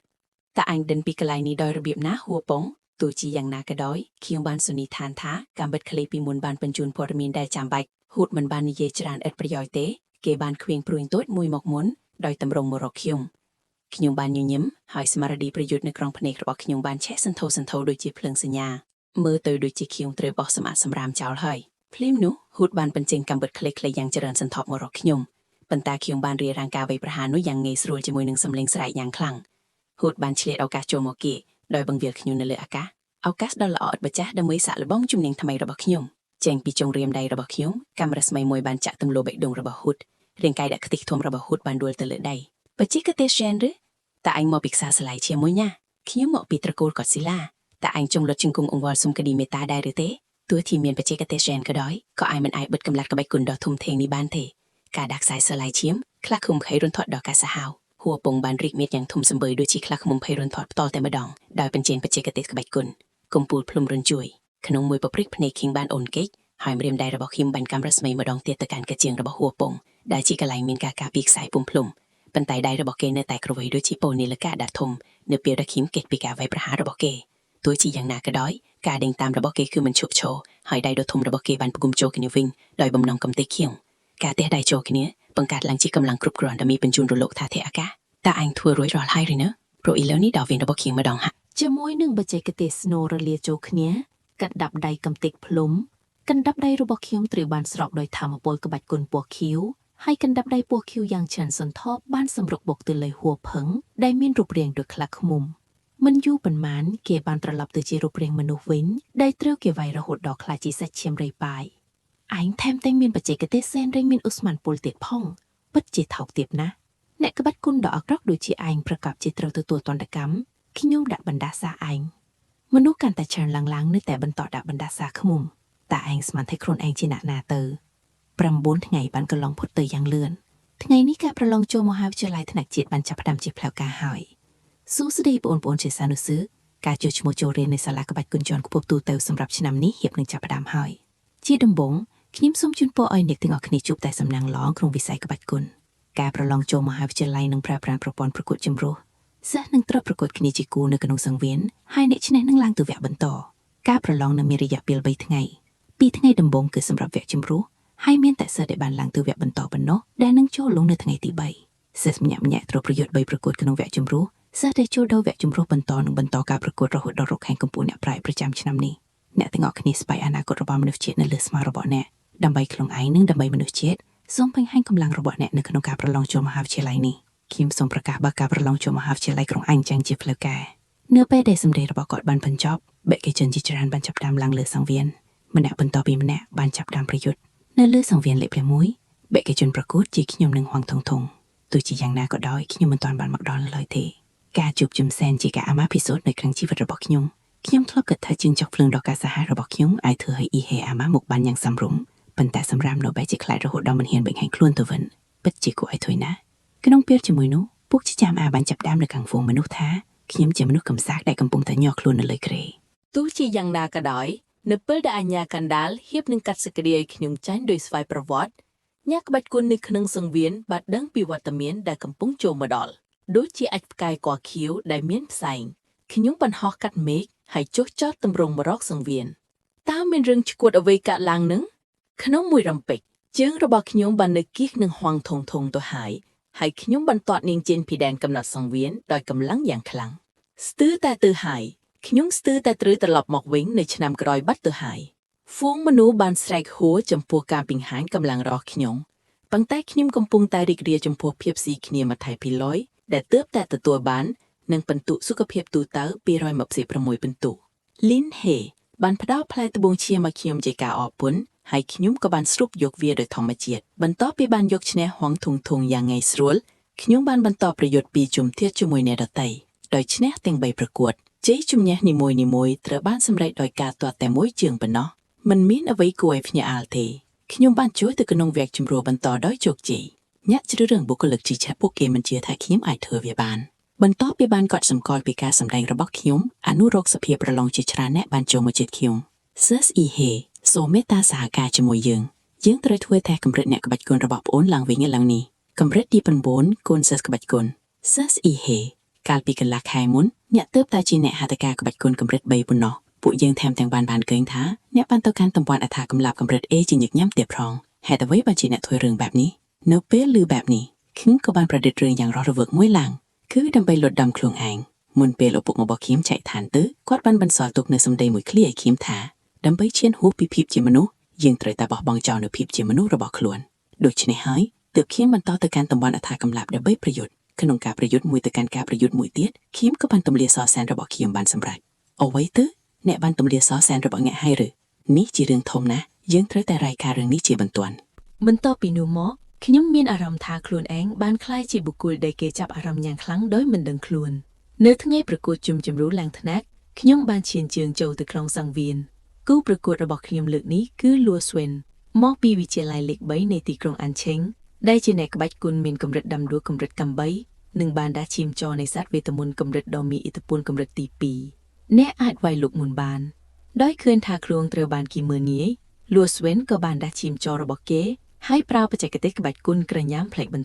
S3: ់តើអញដឹងពីកន្លែងនេះដោយរបៀបណាហួពងទោះជាយ៉ាងណាក៏ដោយខ្ញុំបានសន្និដ្ឋានថាកាំបិតឃ្លីពីមុនបានបញ្ជូនព័ត៌មានដែលចាំបាច់ហ៊ូតមិនបាននិយាយច្រើនឥតប្រយោជន៍ទេគេបានឃ្វៀងព្រួញតូចមួយមកមុនដោយតម្រង់មករកខ្ញុំខ្ញុំបានញញឹមហើយស្មារតីប្រយុទ្ធនៅក្នុងភ្នែករបស់ខ្ញុំបានឆេះសន្ធោសន្ធោដូចជាភ្លើងសញ្ញាមើលទៅដូចជាខ្ញុំត្រូវបោះសម្អាតសម្រាមចោលហើយភ្លាមនោះហ៊ូតបានបញ្ចេញកាំបិតខ្លីៗយ៉ាងច្រើនសន្ធប់មករកខ្ញុំប៉ុន្តែខ្ញុំបានរៀបរាងការវៃប្រហារនោះយ៉ាងងាយស្រួលជាមួយនឹងសម្លេងស្រែកយ៉ាងខ្លាំងហ៊ូតបានឆ្លៀតឱកាសចូលមកគៀដោយបង្វិលខ្ញុំនៅលើអាកាសឱកាសដ៏ល្អឥតម្ចាស់ដើម្បីសាកល្បងជំនាញថ្មីរបស់ខ្ញុំចេញពីចុងរាមដៃរបស់ខ្ញុំកាំរស្មីមួយបានចាក់ទម្លុះបេះដូងរបស់ហ៊ូតរាងកាយដាក់ខ្ទិះធំរបស់ហ៊ូតបានដួលទៅលើដីបច្ចេកទេសហ្សែនឬតើអញមកពីខ្សែស្លាយជាមួយញ៉ាខ្ញុំមកពីត្រកូលកតស៊ីឡាតើអញចង់លុតជង្គង់អង្វរសុំក្តីមេត្តាដែរឬទេទោះជាមានបច្ចេកទេសហ្សែនក៏ដោយក៏ឯងមិនអាចបិទកម្លាំងក្បាច់គុណដ៏ធំធេងនេះបានទេការដាក់ខ្សែស្រឡាយឈាមខ្លះឃុំខៃរុនធាត់ដល់ការសាហាវហួពងបានរីកមាឌយ៉ាងធំសម្បើយដូចជាខ្លះឃុំភ័យរុនធាត់ផ្ទាល់តែម្ដងដោយបញ្ចេញបច្ចេកទេសក្បាច់គុណកំពូលភ្លុំរុនជួយក្នុងមួយប្រព្រឹត្តភ្នែកខៀងបានអូនកេកហើយម្រាមដៃរបស់ខ្ញុំបានកាំរស្មីម្ដងទៀតទៅកាន់កាជាងរបស់ហួពងដែលជាកន្លែងមានការការពារខ្សែពុំភ្លុំប៉ុន្តែដៃរបស់គេនៅតែក្រវៃដូចជាពោនីលកាដ៏ធំនៅពេលដែលខ្ញុំគេចពីការវាយប្រហាររបស់គេទោះជាយ៉ាងណាក៏ដោយការដេញតាមរបស់គេគឺមិនឈប់ឈរហើយដៃដ៏ធំរបស់គេបានផ្គុំចូលគ្នាវិញដោយបំណងកំទេចខ្ញុំការទះដៃចូលគ្នាបង្កើតឡើងជាកម្លាំងគ្រប់គ្រាន់ដើម្បីបញ្ជូនរលកថាធាតុអាកាសតើអញធ្វើរួចរាល់ហើយឬនៅព្រោះឥឡូវនេះដល់វេនរបស់ខ្ញុំម្ដងហាក់
S2: ជាមួយនឹងបច្ចេកទេសស្នូរលាចូលគ្នាកណ្ដាប់ដៃកំទេចភ្លុំកណ្ដាប់ដៃរបស់ខ្ញុំត្រូវបានស្រោបដោយធម្មពលក្បាច់គុណពណ៌ខៀវហើយកណ្ដាប់ដៃពណ៌ខៀវយ៉ាងច្រើនសន្ធប់បានសម្រុកបុកទៅលើហួផឹងដែលមានរូបរាងដូចខ្លាឃ្មុំមិនយូរប៉ុន្មានគេបានត្រឡប់ទៅជារូបរាងមនុស្សវិញដែលត្រូវគេវាយរហូតដល់ខ្លាចជាសាច់ឈាមរៃប៉ាយឯងថែមទាំងមានបច្ចេកទេសសែនរែងមានឧស្ម័នពុលទៀតផងពិតជាថោកទាបណាស់អ្នកក្បាច់គុណដ៏អាក្រក់ដូចជាឯងប្រកបជាត្រូវទទួលទណ្ឌកម្មខ្ញុំដាក់បណ្ដាសាឯងមនុស្សកាន់តែច្រើនឡើងៗនៅតែបន្តដាក់បណ្ដាសាឃ្មុំតើឯងស្មានថាខ្លួនឯងជាអ្នកណាទៅ9ថ្ងៃបានកន្លងផុតទៅយ៉ាងលឿនថ្ងៃនេះការប្រឡងចូលមហាវិទ្យាល័យថ្នាក់ជាតិបានចាប់ផ្ដើមជាផ្លូវការហើយសួស្តីបងប្អូនជាសានុសិស្សការចុះឈ្មោះចូលរៀននៅសាលាក្បាច់គុណជាន់ខ្ពស់ទូទៅសម្រាប់ឆ្នាំនេះរៀបនឹងចាប់ផ្ដើមហើយជាដំបូងខ្ញុំសូមជូនពរឲ្យអ្នកទាំងអស់គ្នាជួបតែសំណាងល្អក្នុងវិស័យក្បាច់គុណការប្រឡងចូលមហាវិទ្យាល័យនឹងប្រើប្រាស់ប្រព័ន្ធប្រកួតជម្រុះសិស្សនឹងត្រូវប្រកួតគ្នាជាគូនៅក្នុងសង្វៀនហើយអ្នកឈ្នះនឹងឡើងទៅវគ្គបន្តការប្រឡងនឹងមានរយៈពេល3ថ្ងៃពីរថ្ងៃដំបូងគឺសម្រាប់វគ្គជម្រុះហើយមានតែសិស្សដែលបានឡើងទៅវគ្គបន្តប៉ុណ្ណោះដែលនឹងចូលលងនៅថ្ងៃទី3សិស្សម្នាក់ម្នាក់ត្រូវប្រយុទ្ធ3ប្រកួតក្នុងវគ្គជម្រុះសិស្សដែលចូលដល់វគ្គជម្រុះបន្តនឹងបន្តការប្រកួតរហូតដល់រកខែកម្ពុជាអ្នកប្រាជ្ញប្រចាំឆ្នាំនេះអ្នកទាំងអស់គ្នាស្បែកអនាគតរបស់មនុស្សជាតិនៅលើស្មារបស់អ្នកដើម្បីខ្លួនឯងនិងដើម្បីមនុស្សជាតិសូមបង្ហាញកម្លាំងរបស់អ្នកនៅក្នុងការប្រឡងចូលមហាវិទ្យាល័យនេះខ្ញុំសូមប្រកាសបើកការប្រឡងចូលមហាវិទ្យាល័យក្រុងអញចាំងជាផ្លូវការនៅពេលដែលសម្ដីរបស់គាត់បានបញ្ចប់បេក្ខជនជាច្រើនបានចាប់ផ្ដើមឡើងលើសង្វៀនម្នាក់បន្តពីម្នាក់បានចាប់ផ្ដើមប្រយុទ្ធនៅលើសង្វៀនលេខ6បេក្ខជនប្រកួតជាខ្ញុំនិងហួងថងថងទោះជាយ៉ាងណាក៏ដោយខ្ញុំមិនទាន់បានមកដល់នៅឡើយទេការជួបជុំសែនជាការអាម៉ាពិសូតនៅក្នុងជីវិតរបស់ខ្ញុំខ្ញុំធ្លាប់គិតថាជើងចុកភ្លើងដ៏កាសាហារបស់ខ្ញុំអាចធ្វើឲ្យអ៊ីហេអាម៉ាមុខបានយ៉ាងសមរម្យប៉ុន្តែសម្រាប់នៅបែរជាខ្លាចរហូតដល់មិនហ៊ានបង្ហាញខ្លួនទៅវិញពិតជាគួរឲ្យធុញណាស់ក្នុងពេលជាមួយនោះពួកជាចាំអាបានចាប់ដើមនៅខាងហ្វូងមនុស្សថាខ្ញុំជាមនុស្សកំសាកដែលកំពុងតែញ័រខ្លួននៅលើគ្រែ
S3: ទោះជាយ៉ាងណាក៏ដោយនៅពេលដែលអាជ្ញាកណ្ដាលហៀបនឹងកាត់សេចក្តីឲ្យខ្ញុំចាញ់ដោយស្វ័យប្រវត្តិញាក់ក្បាច់គុណនៅក្នុងសង្វៀនបានដឹងពីវត្តមានដែលកំពុងចូលមកដល់ដូចជាអាចផ្កាយកខៀវដែលមានផ្សែងខ្ញុំបានហោះកាត់មេឃហើយចុះចតតម្រង់មករកសង្វៀនតើមានរឿងឈួតអ្វីកើតឡើងនឹងក្នុងមួយរំពេចជើងរបស់ខ្ញុំបាននៅគៀកនឹងហួងធងធងទៅហើយហើយខ្ញុំបានតតនាងចេញពីដែនកំណត់សង្វៀនដោយកម្លាំងយ៉ាងខ្លាំងស្ទើរតែទៅហើយខ្ញុំស្ទើរតែត្រូវត្រឡប់មកវិញនៅឆ្នាំក្រោយបាត់ទៅហើយហ្វូងមនុស្សបានស្រែកហួរចំពោះការបង្ហាញកម្លាំងរបស់ខ្ញុំប៉ុន្តែខ្ញុំកំពុងតែរីករាយចំពោះភាពស៊ីគ្នាមួយថៃពីលយដែលទើបតែទទួលបាននិងពិន្ទុសុខភាពទូទៅ226ពិន្ទុលីនហេបានផ្ដល់ផ្លែត្បូងឈាមឲ្យខ្ញុំជាការអរគុណហើយខ្ញុំក៏បានស្រូបយកវាដោយធម្មជាតិបន្ទាប់ពីបានយកឈ្នះហួងធុងធុងយ៉ាងងាយស្រួលខ្ញុំបានបន្តប្រយុទ្ធពីជំធាជាមួយអ្នកដទៃដោយឈ្នះទាំង3ប្រកួត
S6: ជ័យជំនះនីមួយៗត្រូវបានសម្រេចដោយការទាត់តែមួយជើងប៉ុណ្ណោះមិនមានអ្វីគួរឲ្យភ្ញាក់ផ្អើលទេខ្ញុំបានជួយទៅក្នុងវគ្គជម្រុះបន្តដោយជោគជ័យអ្នកជ្រើសរើសបុគ្គលិកជាឆាប់ពួកគេមិនជឿថាខ្ញុំអាចធ្វើវាបានបន្ទាប់ពីបានកត់សម្គាល់ពីការសម្ដែងរបស់ខ្ញុំអនុរកសភាពប្រឡងជាច្រើនអ្នកបានចូលមកជិតខ្ញុំ សិស្សអ៊ីហេសូមមេត្តាសហការជាមួយយើងយើងត្រូវធ្វើតែកម្រិតអ្នកក្បាច់គុណរបស់ប្អូនឡើងវិញឡើងនេះកម្រិតទី9កូនសិស្សក្បាច់គុណសិស្សអ៊ីហេកាលពីកន្លះខែមុនអ្នកទើបតែជាអ្នកហត្ថការក្បាច់គុណកម្រិត3ប៉ុណ្ណោះពួកយើងថែមទាំងបានបានឃើញថាអ្នកបានទៅកាន់តំបន់អត្ថាកម្លាប់កម្រិត A ជាញឹកញាំទៀតផងហេតុអ្វីបានជាអ្នកធ្វើរឿងបែបនេះនៅពេលឮបែបនេះខ្ញុំក៏បានប្រឌិតរឿងយ៉ាងរស់រវើកមួយឡើងគឺដើម្បីលត់ដំខ្លួនឯងមុនពេលឪពុករបស់ខ្ញុំចែកឋានទៅគាត់បានបន្សល់ទុកនូវសម្ដីមួយឃ្លាឲ្យខ្ញុំថា ដើម្បីឈានហួសពីភាពជាមនុស្សយើងត្រូវតែបោះបង់ចោលនូវភាពជាមនុស្សរបស់ខ្លួនដូច្នេះហើយទើបខ្ញុំបន្តទៅកាន់តំបន់អត្ថាកម្លាប់ដើម្បីប្រយុទ្ធក្នុងការប្រយុទ្ធមួយទៅកាន់ការប្រយុទ្ធមួយទៀតខ្ញុំក៏បានទម្លាសរសែនរបស់ខ្ញុំបានសម្រេចអ្វីទៅអ្នកបានទម្លាសរសែនរបស់អ្នកហើយឬនេះជារឿងធំណាស់យើងត្រូវតែរាយការណ៍រឿងនេះជាបន្ទាន់
S3: បន្ទាប់ពីនោះមកខ្ញុំមានអារម្មណ៍ថាខ្លួនឯងបានក្លាយជាបុគ្គលដែលគេចាប់អារម្មណ៍យ៉ាងខ្លាំងដោយមិនដឹងខ្លួននៅថ្ងៃប្រកួតជុំជម្រុះឡើងថ្នាក់ខ្ញុំបានឈានជើងចូលទៅក្នុងសង្វៀនគូប្រកួតរបស់ខ្ញុំលើកនេះគឺលូស្វិនមកពីវិទ្យាល័យលេខ3នៃទីក្រុងអានឆេងដែលជាអ្នកក្បាច់គុណមានកម្រិតដាំដួលកម្រិតកម្បីនិងបានដាស់ឈាមចរនៃសត្វវេទមន្តកម្រិតដ៏មានឥទ្ធិពលកម្រិតទី2អ្នកអាចវាយលុកមុនបានដោយឃើញថាខ្លួនត្រូវបានគេមើលងាយលូស្វិនក៏បានដាស់ឈាមចររបស់គេ ហើយប្រើបច្ចេកទេសក្បាច់គុណក្រញាំផ្លេកបន្ត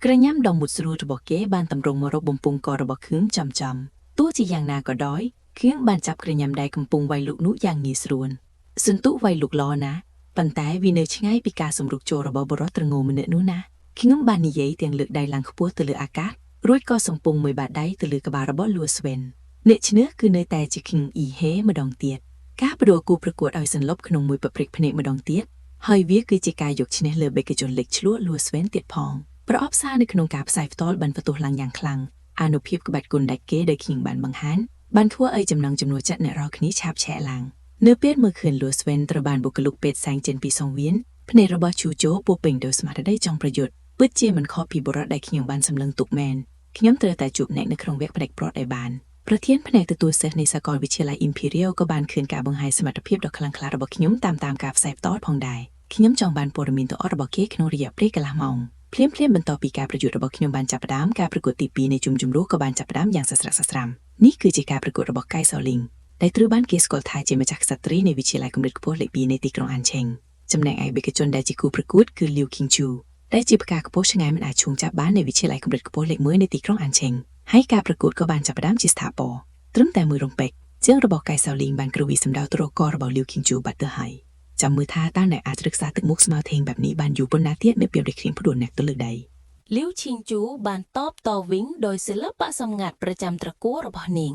S3: ក្រញាំដ៏មុតស្រួលរបស់គេបានតម្រង់មករកបំពង់ករបស់ខឿងចំចំទោះជាយ៉ាងណាក៏ដោយខឿងបានចាប់ក្រញាំដែលកំពុងវាយលុកនោះយ៉ាងងាយស្រួលសន្ទុះវាយលុកល្អណាស់ប៉ុន្តែវានៅឆ្ងាយពីការសម្រុកចូលរបស់បុរសត្រងោម្នាក់នោះណាខ្ញុំបាននិយាយទាំងលើកដៃឡើងខ្ពស់ទៅលើអាកាសរួចក៏សំពងមួយបាតដៃទៅលើក្បាលរបស់លូស្វិនអ្នកឈ្នះគឺនៅតែជាខឹងអ៊ីហេម្ដងទៀតការបដួលគូប្រកួតឲ្យសន្លប់ក្នុងមួយប្រព្រឹត្តភ្នែកម្ដងទៀត ហើយវាគឺជាការយកឈ្នះលើបេក្ខជនលេចឆ្លោះលូស្វែនទៀតផងប្រអប់សារនៅក្នុងការផ្សាយផ្ទាល់បានផ្ទុះឡើងយ៉ាងខ្លាំងអានុភាពក្បាច់គុណដាច់គេដែលខ្ញុំបានបង្ហាញបានធ្វើឲ្យចំណងចំនួនចិត្តអ្នករាល់គ្នាឆាបឆែកឡើងនៅពេលមើលឃើញលូស្វែនត្រូវបានបុគ្គលិកពេទ្យសែងចេញពីសង្វៀនភ្នែករបស់ឈូជោពោពេញដោយស្មារតីចង់ប្រយុទ្ធពិតជាមិនខុសពីបុរសដែលខ្ញុំបានសម្លឹងទុកមែនខ្ញុំត្រូវតែជួបអ្នកនៅក្នុងវគ្គផ្ដាច់ព្រាត់ឲ្យបានប្រធានផ្នែកទទួលសិស្សនៃសាកលវិទ្យាល័យ Imperial ក៏បានឃើញការបង្ហាញសមត្ថភាពដ៏ខ្លាំងក្លារបស់ខ្ញុំតាមតាមការផ្សាយផ្ទាល់ផងដែរខ្ញុំចង់បានព័ត៌មានទាំងអស់របស់គេក្នុងរយៈពេលកន្លះម៉ោងភ្លាមៗបន្ទាប់ពីការប្រយុទ្ធរបស់ខ្ញុំបានចាប់ផ្ដើមការប្រកួតទី2នៃជុំជម្រុះក៏បានចាប់ផ្ដើមយ៉ាងសស្រាក់សស្រាំនេះគឺជាការប្រកួតរបស់កៃសៅលីងដែលត្រូវបានគេស្គាល់ថាជាម្ចាស់ក្សត្រីនៃវិទ្យាល័យកម្រិតខ្ពស់លេខ2នៃទីក្រុងអានឆេងចំណែកឯបេក្ខជនដែលជាគូប្រកួតគឺលីវឃីងជូដែលជាផ្កាខ្ពស់ឆ្ងាយមិនអាចឈូងចាប់បាននៃវិទ្យាល័យកម្រិតខ្ពស់លេខ1នៃទីក្រុងអានឆេងហើយការប្រកួតក៏បានចាប់ផ្ដើមជាស្ថាពរត្រឹមតែមួយរំពេចជើងរបស់កៃសៅលីងបានគ្រវីសម្ដៅទ្រករបស់លីវឃីងជូបាត់ទៅហើយចាំមើលថាតើអ្នកអាចរក្សាទឹកមុខស្មើធេងបែបនេះបានយូរប៉ុណ្ណាទៀតនៅពេលដែលគ្រៀងផ្ដួលអ្នកទៅលើដី
S7: លាវឈីងជូបានតបតវិញដោយសិល្បៈសម្ងាត់ប្រចាំត្រកូលរបស់នាង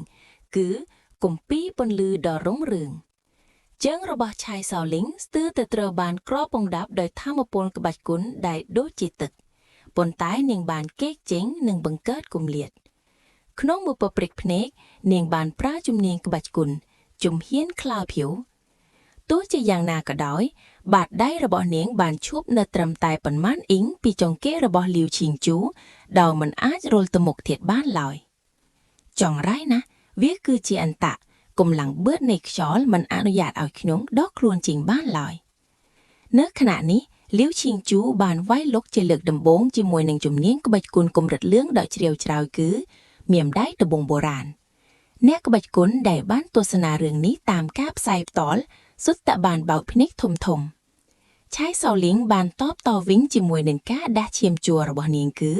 S7: គឺគម្ពីរពន្លឺដ៏រុងរឿងជើងរបស់ឆៃសៅលីងស្ទើរតែត្រូវបានគ្របពងដាប់ដោយធម្មពលក្បាច់គុណដែលដូចជាទឹកប៉ុន្តែនាងបានគេចចេញនិងបង្កើតគម្លាតក្នុងមួយពព្រិចភ្នែកនាងបានប្រើជំនាញក្បាច់គុណជំហានខ្លោភៀវទោះជាយ៉ាងណាក៏ដោយ បាតដៃរបស់នាងបានឈប់នៅត្រឹមតែប៉ុន្មានអ៊ីងពីចង្កេះរបស់លាវឈីងជូដោយមិនអាចរុលទៅមុខទៀតបានឡើយចង់រៃណាស់វាគឺជាអន្តៈកម្លាំងបឿននៃខ្យល់មិនអនុញ្ញាតឲ្យខ្ញុំដកខ្លួនចេញបានឡើយនៅខណៈនេះលាវឈីងជូបានវាយលុកជាលើកដំបូងជាមួយនឹងជំនាញក្បាច់គុណកម្រិតលឿងដ៏ជ្រាវជ្រៅគឺមៀមដៃដបងបុរាណអ្នកក្បាច់គុណដែលបានទស្សនារឿងនេះតាមការផ្សាយផ្ទាល់សុទ្ធតែបានបោកភ្នែកធំៗ ឆៃសៅលីងបានតបតវិញជាមួយនឹងការដាស់ឈាមជួររបស់នាងគឺ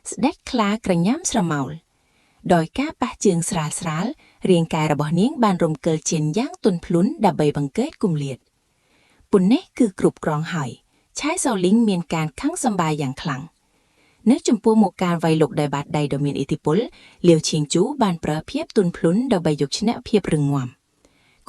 S7: ស្ដេចខ្លាក្រញាំស្រមោលដោយការប៉ះជើងស្រាលស្រាលរាងកាយរបស់នាងបានរំកិលចេញយ៉ាងទន់ភ្លន់ដើម្បីបង្កើតគម្លាតប៉ុននេះគឺគ្រប់គ្រងហើយឆៃសៅលីងមានការខឹងសម្បារយ៉ាងខ្លាំងនៅចំពោះមុខការវាយលុកដោយបាតដៃដ៏មានឥទ្ធិពលលាវឈៀងជូបានប្រើភាពទន់ភ្លន់ដើម្បីយកឈ្នះភាពរឹងមាំ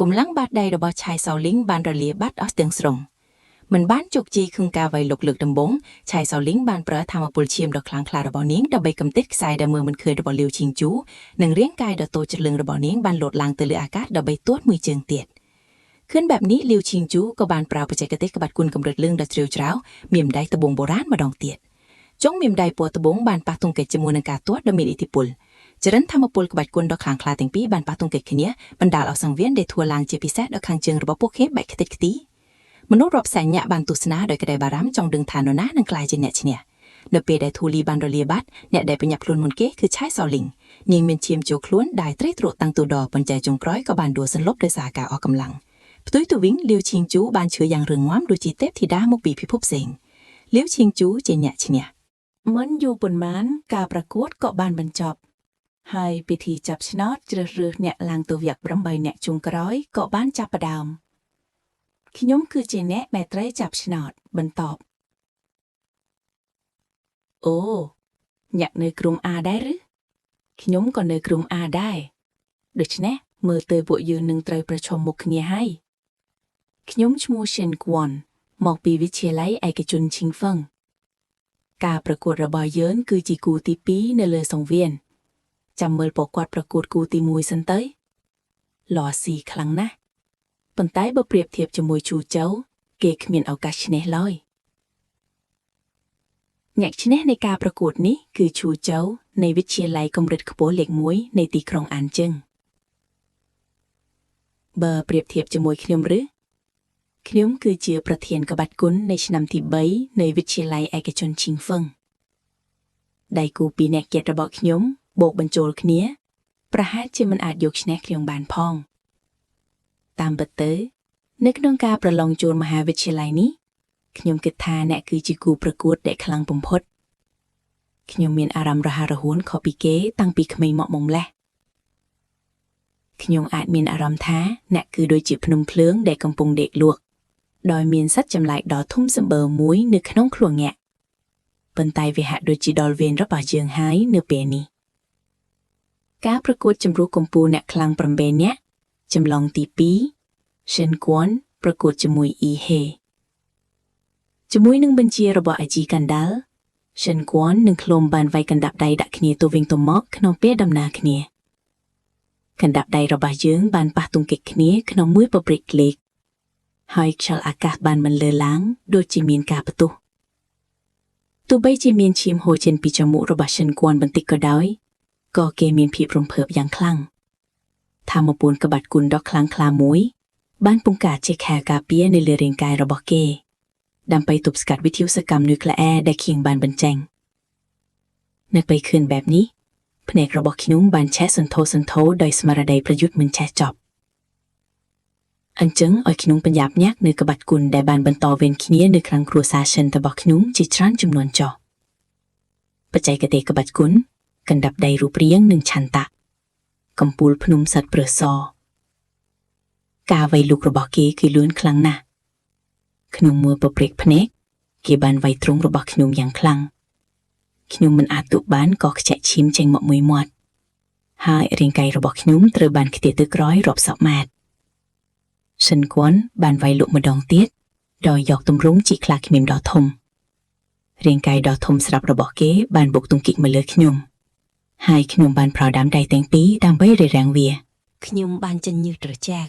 S7: កម្លាំងបាតដៃរបស់ឆៃសៅលីងបានរលាបាត់អស់ទាំងស្រុងមិនបានជោគជ័យក្នុងការវាយលុកលើកដំបូងឆៃសៅលីងបានប្រើធម្មពលឈាមដ៏ខ្លាំងក្លារបស់នាងដើម្បីកម្ទេចខ្សែដែលមើលមិនឃើញរបស់លាវឈីងជូនិងរាងកាយដ៏តូចច្រឡឹងរបស់នាងបានលោតឡើងទៅលើអាកាសដើម្បីទាត់មួយជើងទៀតឃើញបែបនេះលាវឈីងជូក៏បានប្រើបច្ចេកទេសក្បាច់គុណកម្រិតលឿងដ៏ជ្រាវជ្រៅមៀមដៃត្បូងបុរាណម្ដងទៀតចុងមៀមដៃពណ៌ត្បូងបានប៉ះទង្គិចជាមួយនឹងការទាត់ដ៏មានឥទ្ធិពល
S6: ចរន្តធម្មពលក្បាច់គុណដ៏ខ្លាំងក្លាទាំងពីរបានប៉ះទង្គិចគ្នាបណ្ដាលឲ្យសង្វៀនដែលធ្វើឡើងជាពិសេសដល់ខាងជើងរបស់ពួកគេបែកខ្ទេចខ្ទីមនុស្សរាប់សែននាក់បានទស្សនាដោយក្តីបារម្ភចង់ដឹងថានរណានឹងក្លាយជាអ្នកឈ្នះនៅពេលដែលធូលីបានរលាបាត់អ្នកដែលប្រញាប់ខ្លួនមុនគេគឺឆៃសលីងនាងមានឈាមចូលខ្លួនដែលត្រេកត្រកតាំងទូដប៉ុន្តែចុងក្រោយក៏បានដួលសន្លប់ដោយសារការអស់កម្លាំងផ្ទុយទៅវិញលាវឈៀងជូបានឈឺយ៉ាងរឹងមាំដូចជាទេពធីតាមកពីពិភពផ្សេងលាវឈៀងជូជាអ្នកឈ្នះ
S2: មិនយូរប៉ុន្មានការប្រកួតក៏បានបញ្ចប់ ហើយពិធីចាប់ឆ្នោតជ្រើសរើសអ្នកឡើងទៅវគ្គ8អ្នកចុងក្រោយក៏បានចាប់ផ្ដើមខ្ញុំគឺជាអ្នកដែលត្រូវចាប់ឆ្នោតបន្តអូអ្នកនៅក្រុម A ដែរឬខ្ញុំក៏នៅក្រុម A ដែរដូច្នេះមើលទៅពួកយើងនឹងត្រូវប្រឈមមុខគ្នាហើយខ្ញុំឈ្មោះ Shen Guan មកពីវិទ្យាល័យឯកជនឈិងហ្វឹង ការប្រកួតរបស់យើងគឺជាគូទី2នៅលើសង្វៀនចាំមើលពួកគាត់ប្រកួតគូទី1សិនទៅលស៊ីខ្លាំងណាស់ប៉ុន្តែបើប្រៀបធៀបជាមួយជូចៅគេគ្មានឱកាសឈ្នះឡើយអ្នកឈ្នះនៃការប្រកួតនេះគឺឈូចៅនៃវិទ្យាល័យកម្រិតខ្ពស់លេខ1នៃទីក្រុងអានជឹងបើប្រៀបធៀបជាមួយខ្ញុំឬខ្ញុំគឺជាប្រធានក្បាច់គុណនៃឆ្នាំទី3នៃវិទ្យាល័យឯកជនឈិងហ្វឹងដៃគូពីរនាក់ទៀតរបស់ខ្ញុំបូកបញ្ចូលគ្នា ប្រហែលជាមិនអាចយកឈ្នះខ្ញុំបានផង តាមពិតទៅ នៅក្នុងការប្រឡងចូលមហាវិទ្យាល័យនេះខ្ញុំគិតថាអ្នកគឺជាគូប្រកួតដែលខ្លាំងបំផុតខ្ញុំមានអារម្មណ៍រហ័សរហួនខុសពីគេតាំងពីក្មេងមកម្ល៉េះខ្ញុំអាចមានអារម្មណ៍ថាអ្នកគឺដូចជាភ្នំភ្លើងដែលកំពុងដេកលក់ដោយមានសត្វចម្លែកដ៏ធំសម្បើមមួយនៅក្នុងខ្លួនអ្នកប៉ុន្តែវាហាក់ដូចជាដល់វេនរបស់យើងហើយនៅពេលនេះការប្រកួតជម្រុះកម្ពូលអ្នកខ្លាំង8នាក់ចម្លងទី2 Shen Guan ប្រកួតជាមួយ Yi He ជាមួយនឹងបញ្ជារបស់អាជីកណ្ដាល Shen Guan និងឃ្លុំបានវាយកណ្ដាប់ដៃដាក់គ្នាទៅវិញទៅមកក្នុងពេលដំណើរគ្នាកណ្ដាប់ដៃរបស់យើងបានប៉ះទង្គិចគ្នាក្នុងមួយពព្រិចលេខហើយខ្យល់អាកាសបានមិនលើឡើងដូចជាមានការផ្ទុះទោះបីជាមានឈាមហូរចេញពីចมูករបស់ Shen Guan បន្តិចក៏ដោយក៏គេមានភាពរំភើបយ៉ាងខ្លាំងធម្មពលក្បាច់គុណដ៏ខ្លាំងក្លាមួយ បានពង្ការជាខែលការពារនៅលើរាងកាយរបស់គេ ដើម្បីទប់ស្កាត់វិទ្យុសកម្មនុយក្លេអ៊ែរដែលខៀងបានបញ្ចេញនៅពេលឃើញបែបនេះភ្នែករបស់ខ្ញុំបានឆេះសន្ធោសន្ធោដោយស្មារតីប្រយុទ្ធមិនឆេះចប់អញ្ចឹងឲ្យខ្ញុំប្រញាប់ញាក់នៅក្បាច់គុណដែលបានបន្តវេនគ្នានៅក្នុងគ្រួសារសិនរបស់ខ្ញុំជាច្រើនចំនួនចុះបច្ចេកទេសក្បាច់គុណកណ្ដាប់ដៃរូបរាងនិងឆន្ទៈកំពូលភ្នំសត្វព្រឹសសការវាយលុករបស់គេគឺលឿនខ្លាំងណាស់ក្នុងមួយប្រព្រឹត្តភ្នែកគេបានវាយទ្រង់របស់ខ្ញុំយ៉ាងខ្លាំងខ្ញុំមិនអាចទប់បានក៏ខ្ជាក់ឈាមចេញមកមួយមាត់ហើយរាងកាយរបស់ខ្ញុំត្រូវបានខ្ទាតទៅក្រោយរាប់សិបម៉ែត្រសិនគួនបានវាយលុកម្ដងទៀតដោយយកទម្រង់ជាខ្លាឃ្មៀមដ៏ធំរាងកាយដ៏ធំស្រាប់របស់គេបានបុកទង្គិចមកលើខ្ញុំហើយខ្ញុំបានប្រដាំដៃទាំងពីរដើម្បីរារាំងវា
S5: ខ្ញុំបានចិញ្ញើសត្រចែក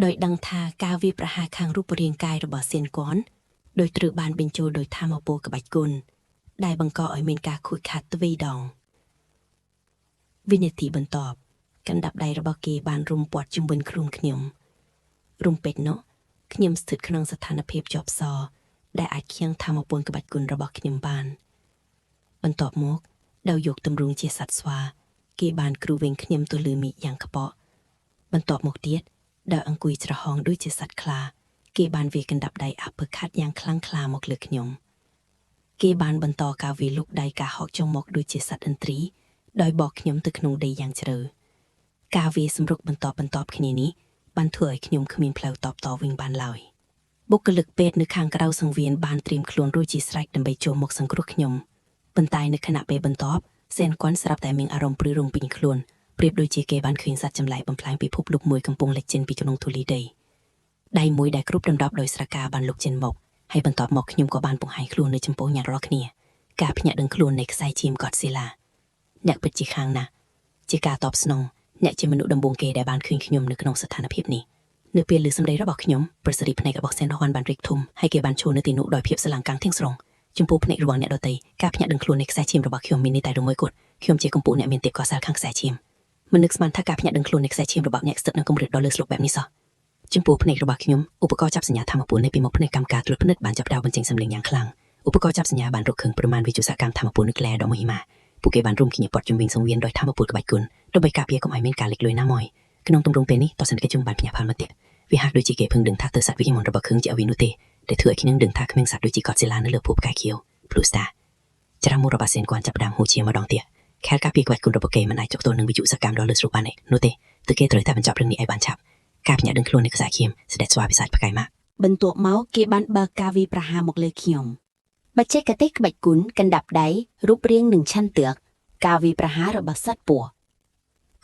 S5: ដោយដឹងថាការវាយប្រហារខាងរូបរាងកាយរបស់សៀនគន់ដោយត្រូវបានបញ្ចូលដោយធម្មពលក្បាច់គុណដែលបង្កឲ្យមានការខូចខាតទ្វេដងវិនាទីបន្ទាប់កណ្ដាប់ដៃរបស់គេបានរុំព័ទ្ធជុំវិញខ្លួនខ្ញុំរុំពេចនោះខ្ញុំស្ថិតក្នុងស្ថានភាពជាប់សដែលអាចខៀងធម្មពលក្បាច់គុណរបស់ខ្ញុំបាន បន្ទាប់មកដោយយកទម្រង់ជាសត្វស្វា គេបានគ្រូវិញខ្ញុំទៅលើមីយ៉ាងខ្ពក់បន្ទាប់មកទៀតដោយអង្គុយច្រហងដូចជាសត្វខ្លា គេបានវាយកណ្ដាប់ដៃអាប់ខាត់យ៉ាងខ្លាំងក្លាមកលើខ្ញុំគេបានបន្តការវាយលុកដៃការហកចុងមកដូចជាសត្វឥន្ទ្រីដោយបកខ្ញុំទៅក្នុងដីយ៉ាងជ្រៅការវាយសម្រុកបន្តបន្ទាប់គ្នានេះបានធ្វើឲ្យខ្ញុំគ្មានផ្លូវតបតវិញបានឡើយបុគ្គលិកពេទ្យនៅខាងក្រៅសង្វៀនបានត្រៀមខ្លួនរួចជាស្រេចដើម្បីចូលមកសង្គ្រោះខ្ញុំប៉ុន្តែនៅខណៈពេលបន្ទាប់សេនគន់ស្រាប់តែមានអារម្មណ៍ព្រឺរងពេញខ្លួនប្រៀបដូចជាគេបានឃើញសត្វចម្លែកបំផ្លាញពិភពលោកមួយកំពុងលេចចេញពីក្នុងធូលីដីដៃមួយដែលគ្រប់ដណ្ដប់ដោយស្រកាបានលុកចេញមកហើយបន្ទាប់មកខ្ញុំក៏បានបង្ហាញខ្លួននៅចំពោះអ្នករាល់គ្នាការភ្ញាក់ដឹងខ្លួននៃខ្សែឈាមកតស៊ីឡាអ្នកពិតជាខាងណាស់ជាការតបស្នងអ្នកជាមនុស្សដំបូងគេដែលបានឃើញខ្ញុំនៅក្នុងស្ថានភាពនេះនៅពេលឮសម្ដីរបស់ខ្ញុំប្រសិទ្ធិភ្នែករបស់សេនហួនបានរីកធំហើយគេបានឈរនៅទីនោះដោយភាពស្រឡាំងកាំងទាំងស្រុងចំពោះភ្នែករបស់អ្នកដទៃការភ្ញាក់ដឹងខ្លួននៃខ្សែឈាមរបស់ខ្ញុំមានន័យតែមួយគត់
S8: ខ្ញុំជាកម្ពុជាអ្នកមានទេពកោសល្យខាងខ្សែឈាមមិននឹកស្មានថាការភ្ញាក់ដឹងខ្លួននៃខ្សែឈាមរបស់អ្នកស្ថិតនៅកម្រិតដ៏លើសលប់បែបនេះសោះចំពោះភ្នែករបស់ខ្ញុំឧបករណ៍ចាប់សញ្ញាធម្មពលនៃពីមុខភ្នែកកម្មការត្រួតពិនិត្យបានចាប់ផ្ដើមបញ្ចេញសម្លេងយ៉ាងខ្លាំងឧបករណ៍ចាប់សញ្ញាបានរកឃើញប្រមាណវិទ្យុសកម្មធម្មពលនុយក្លេអ៊ែរដ៏មហិមាពួកគេបានរួមគ្នាព័ទ្ធជុំវិញសង្វៀនដោយធម្មពលក្បាច់គុណដើម្បីការពារកុំឲ្យមានការលេចលួយណាមួយក្នុងទម្រង់ពេលនេះទស្សនិកជនបានភ្ញាក់ផ្អើលមកទៀតវាហាក់ដូចជាគេពឹងដឹងថាទើសត្វវិញ្ញាណរបស់ខឹងជាអ្វីនោះទេដែលធ្វើឲ្យខ្ញុំដឹងថាគ្មានសត្វដូចជាកតសេឡានៅលើភពផ្កាយខៀវ Blue Star ច្រាមរបស់សេនគាត់ចាប់ផ្ដើមហូរជាម្ដងទៀតខែលការពីក្បាច់គុណរបស់គេមិនអាចចុកទល់នឹងវិទ្យុសកម្មដ៏លើសលប់បាននោះទេទើបគេត្រូវតែបញ្ចប់រឿងនេះឲ្យបានឆាប់ការភ្ញាក់ដឹងខ្លួននៃខ្សែឈាមស្ដេចស្វាពិសាចផ្កាយម៉ាក់
S9: បន្ទាប់មកគេបានបើកការវាយប្រហារមកលើខ្ញុំបច្ចេកទេសក្បាច់គុណកណ្ដាប់ដៃរូបរាងនិងឆន្ទៈការវាយប្រហាររបស់សត្វពស់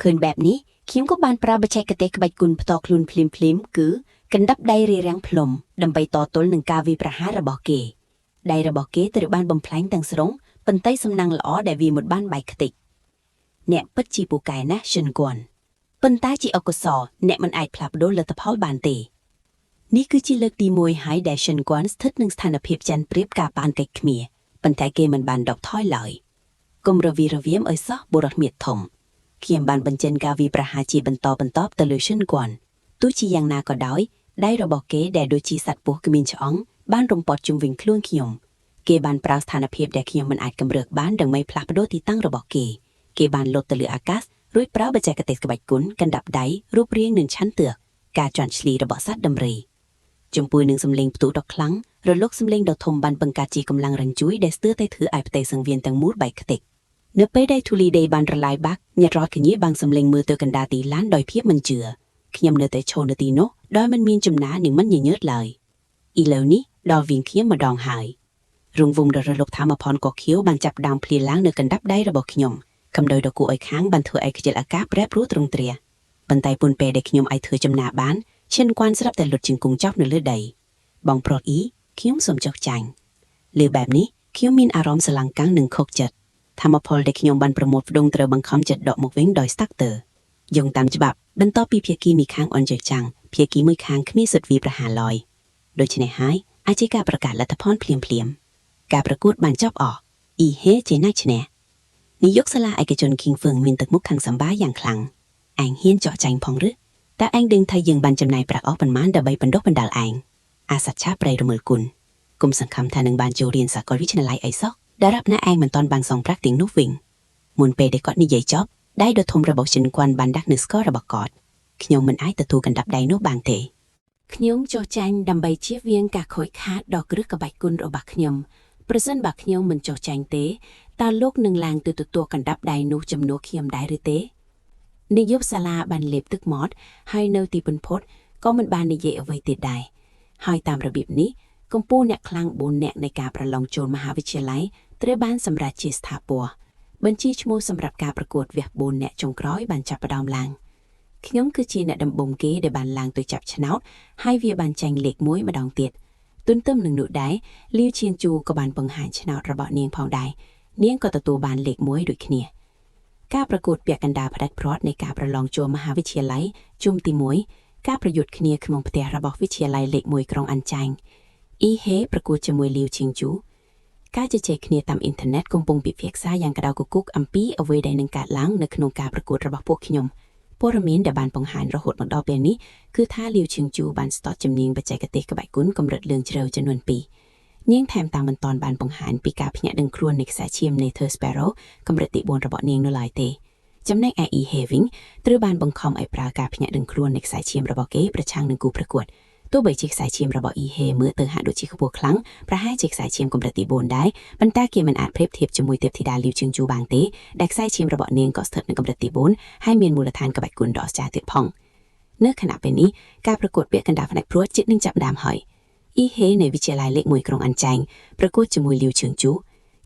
S9: ឃើញបែបនេះខ្ញុំក៏បានប្រើបច្ចេកទេសក្បាច់គុណផ្ទាល់ខ្លួនភ្លាមៗគឺកណ្ដាប់ដៃរារាំងផ្លុំដើម្បីតទល់នឹងការវាយប្រហាររបស់គេដៃរបស់គេត្រូវបានបំផ្លាញទាំងស្រុងប៉ុន្តែសំណាងល្អដែលវាមិនបានបែកខ្ទេចអ្នកពិតជាពូកែណាស់ရှင်គន់ប៉ុន្តែជាអកុសលអ្នកមិនអាចផ្លាស់ប្ដូរលទ្ធផលបានទេ នេះគឺជាលើកទី1ហើយដែលရှင်គន់ស្ថិតនឹងស្ថានភាពចាញ់ប្រៀបការប៉ានកិច្ចគ្នាប៉ុន្តែគេមិនបានដកថយឡើយគុំរវីរវាមឲ្យសោះបុរសមៀតធំខ្ញុំបានបញ្ចេញការវាយប្រហារជាបន្តបន្ទាប់ទៅលើရှင်គន់ទោះជាយ៉ាងណាក៏ដោយដៃរបស់គេដែលដូចជាសត្វពស់គ្មានឆ្អឹងបានរំពត់ជុំវិញខ្លួនខ្ញុំគេបានប្រើស្ថានភាពដែលខ្ញុំមិនអាចកម្រើកបានដើម្បីផ្លាស់ប្ដូរទីតាំងរបស់គេគេបានលោតទៅលើអាកាសរួចប្រើបច្ចេកទេសក្បាច់គុណកណ្ដាប់ដៃរូបរាងនិងឆន្ទៈការជន់ឈ្លីរបស់សត្វដំរី ចំពោះនឹងសម្លេងផ្ទុះដ៏ខ្លាំងរលកសម្លេងដ៏ធំបានបង្កើតជាកម្លាំងរញ្ជួយដែលស្ទើរតែធ្វើឲ្យផ្ទៃសង្វៀនទាំងមូលបែកខ្ទេចនៅពេលដែលធូលីដេបានរលាយបាក់ញាត់រត់កញ្ញាបាំងសម្លេងមើលទៅកណ្ដាលទីឡានដោយភាពមិនជឿខ្ញុំនៅតែឈរនៅទីនោះដោយមិនមានចំណារនិងមិនញញើតឡើយឥឡូវនេះដល់វិញខ្ញុំម្ដងហើយរង្វង់ដ៏រលកធម្មផនកខៀវបានចាប់ដើមភ្លាឡើងនៅកណ្ដាប់ដៃរបស់ខ្ញុំកម្ដៅដ៏គួរឲ្យខាងបានធ្វើឲ្យខ្យល់អាកាសប្រែប្រួលទ្រង់ទ្រាប៉ុន្តែពុនពេលដែលខ្ញុំអាចធ្វើចំណារបាន ឈិនគួនស្រាប់តែលុតជង្គង់ចប់នៅលើដី បងប្រុសអ៊ីខ្ញុំសូមចុះចាញ់លើបែបនេះខ្ញុំមានអារម្មណ៍ស្រឡាំងកាំងនិងខកចិត្តធម្មផលដែលខ្ញុំបានប្រមូលផ្ដុំត្រូវបង្ខំចិត្តដកមកវិញដោយស្តាក់ទើយោងតាមច្បាប់បន្ទាប់ពីភាគីមួយខាងអន់ជើចាំងភាគីមួយខាងគ្មានសិទ្ធិវាយប្រហារឡើយដូច្នេះហើយអាចជាការប្រកាសលទ្ធផលភ្លាមភ្លាមៗការប្រកួតបានចប់អស់អ៊ីហេជាអ្នកឈ្នះនាយកសាលាឯកជន King Feng មានទឹកមុខខាងសម្បាយ៉ាងខ្លាំងឯងហ៊ានចោះចាញ់ផងឬ តើឯងដឹងថាយើងបានចំណាយប្រាក់អស់ប៉ុន្មានដើម្បីបណ្ដុះបណ្ដាលឯងអាសត្វឆាប្រៃរមើលគុណគុំសង្ឃឹមថានឹងបានចូលរៀនសាកលវិទ្យាល័យអីសោះដែលរាប់ណាឯងមិនទាន់បានសងប្រាក់ទាំងនោះវិញមុនពេលដែលគាត់និយាយចប់ដៃដ៏ធំរបស់ជនគន់បានដាក់នៅស្គររបស់គាត់ខ្ញុំមិនអាចទទួលកណ្ដាប់ដៃនោះបានទេ
S3: ខ្ញុំចុះចាញ់ដើម្បីជៀសវាងការខូចខាតដល់គ្រឹះក្បាច់គុណរបស់ខ្ញុំប្រសិនបើខ្ញុំមិនចុះចាញ់ទេតើលោកនឹងឡើងទៅទទួលកណ្ដាប់ដៃនោះជំនួសខ្ញុំដែរឬទេនាយកសាលាបានលេបទឹកមាត់ហើយនៅទីបំផុតក៏មិនបាននិយាយអ្វីទៀតដែរហើយតាមរបៀបនេះកម្ពុជាអ្នកខ្លាំង4នាក់នៃការប្រឡងចូលមហាវិទ្យាល័យត្រូវបានសម្រេចជាស្ថាពរបញ្ជីឈ្មោះសម្រាប់ការប្រកួតវគ្គ4នាក់ចុងក្រោយបានចាប់ផ្ដើមឡើងខ្ញុំគឺជាអ្នកដំបូងគេដែលបានឡើងទៅចាប់ឆ្នោត ហើយវាបានចាញ់លេខ1ម្ដងទៀតទន្ទឹមនឹងនោះដែរលាវឈៀងជូក៏បានបង្ហាញឆ្នោតរបស់នាងផងដែរនាងក៏ទទួលបានលេខ1ដូចគ្នាការប្រកួតពាក់កណ្ដាលផ្ដាច់ព្រាត់នៃការប្រឡងចូលមហាវិទ្យាល័យជុំទី1ការប្រយុទ្ធគ្នាក្នុងផ្ទះរបស់វិទ្យាល័យលេខ1ក្រុងអានចាញ់អ៊ីហេប្រកួតជាមួយលាវឈៀងជូការជជែកគ្នាតាមអ៊ីនធឺណិតកំពុងពិភាក្សាយ៉ាងក្តៅគគុកអំពីអ្វីដែលនឹងកើតឡើងនៅក្នុងការប្រកួតរបស់ពួកខ្ញុំព័ត៌មានដែលបានបង្ហាញរហូតមកដល់ពេលនេះគឺថាលាវឈៀងជូបានស្ទាត់ជំនាញបច្ចេកទេសក្បាច់គុណកម្រិតលឿងជ្រៅចំនួន2នាងថែមទាំងមិនទាន់បានបង្ហាញពីការភ្ញាក់ដឹងខ្លួននៃខ្សែឈាម Nether Sparrow កម្រិតទី4របស់នាងនៅឡើយទេចំណែកឯ E Having ត្រូវបានបង្ខំឲ្យប្រើការភ្ញាក់ដឹងខ្លួននៃខ្សែឈាមរបស់គេប្រឆាំងនឹងគូប្រកួតទោះបីជាខ្សែឈាមរបស់ E He មើលទៅហាក់ដូចជាខ្ពស់ខ្លាំងប្រហែលជាខ្សែឈាមកម្រិតទី4ដែរប៉ុន្តែគេមិនអាចប្រៀបធៀបជាមួយទេពធីតាលាវជើងជូបានទេដែលខ្សែឈាមរបស់នាងក៏ស្ថិតនៅកម្រិតទី4ហើយមានមូលដ្ឋានក្បាច់គុណដ៏អស្ចារ្យទៀតផងនៅខណៈពេលនេះការប្រកួតពាក្យកណ្ដាលផ្នែកព្រួតជិតនឹងចាប់ផ្ដើមហើយអ៊ីហេនៃវិទ្យាល័យលេខ1ក្រុងអានចែងប្រកួតជាមួយលាវជើងជូ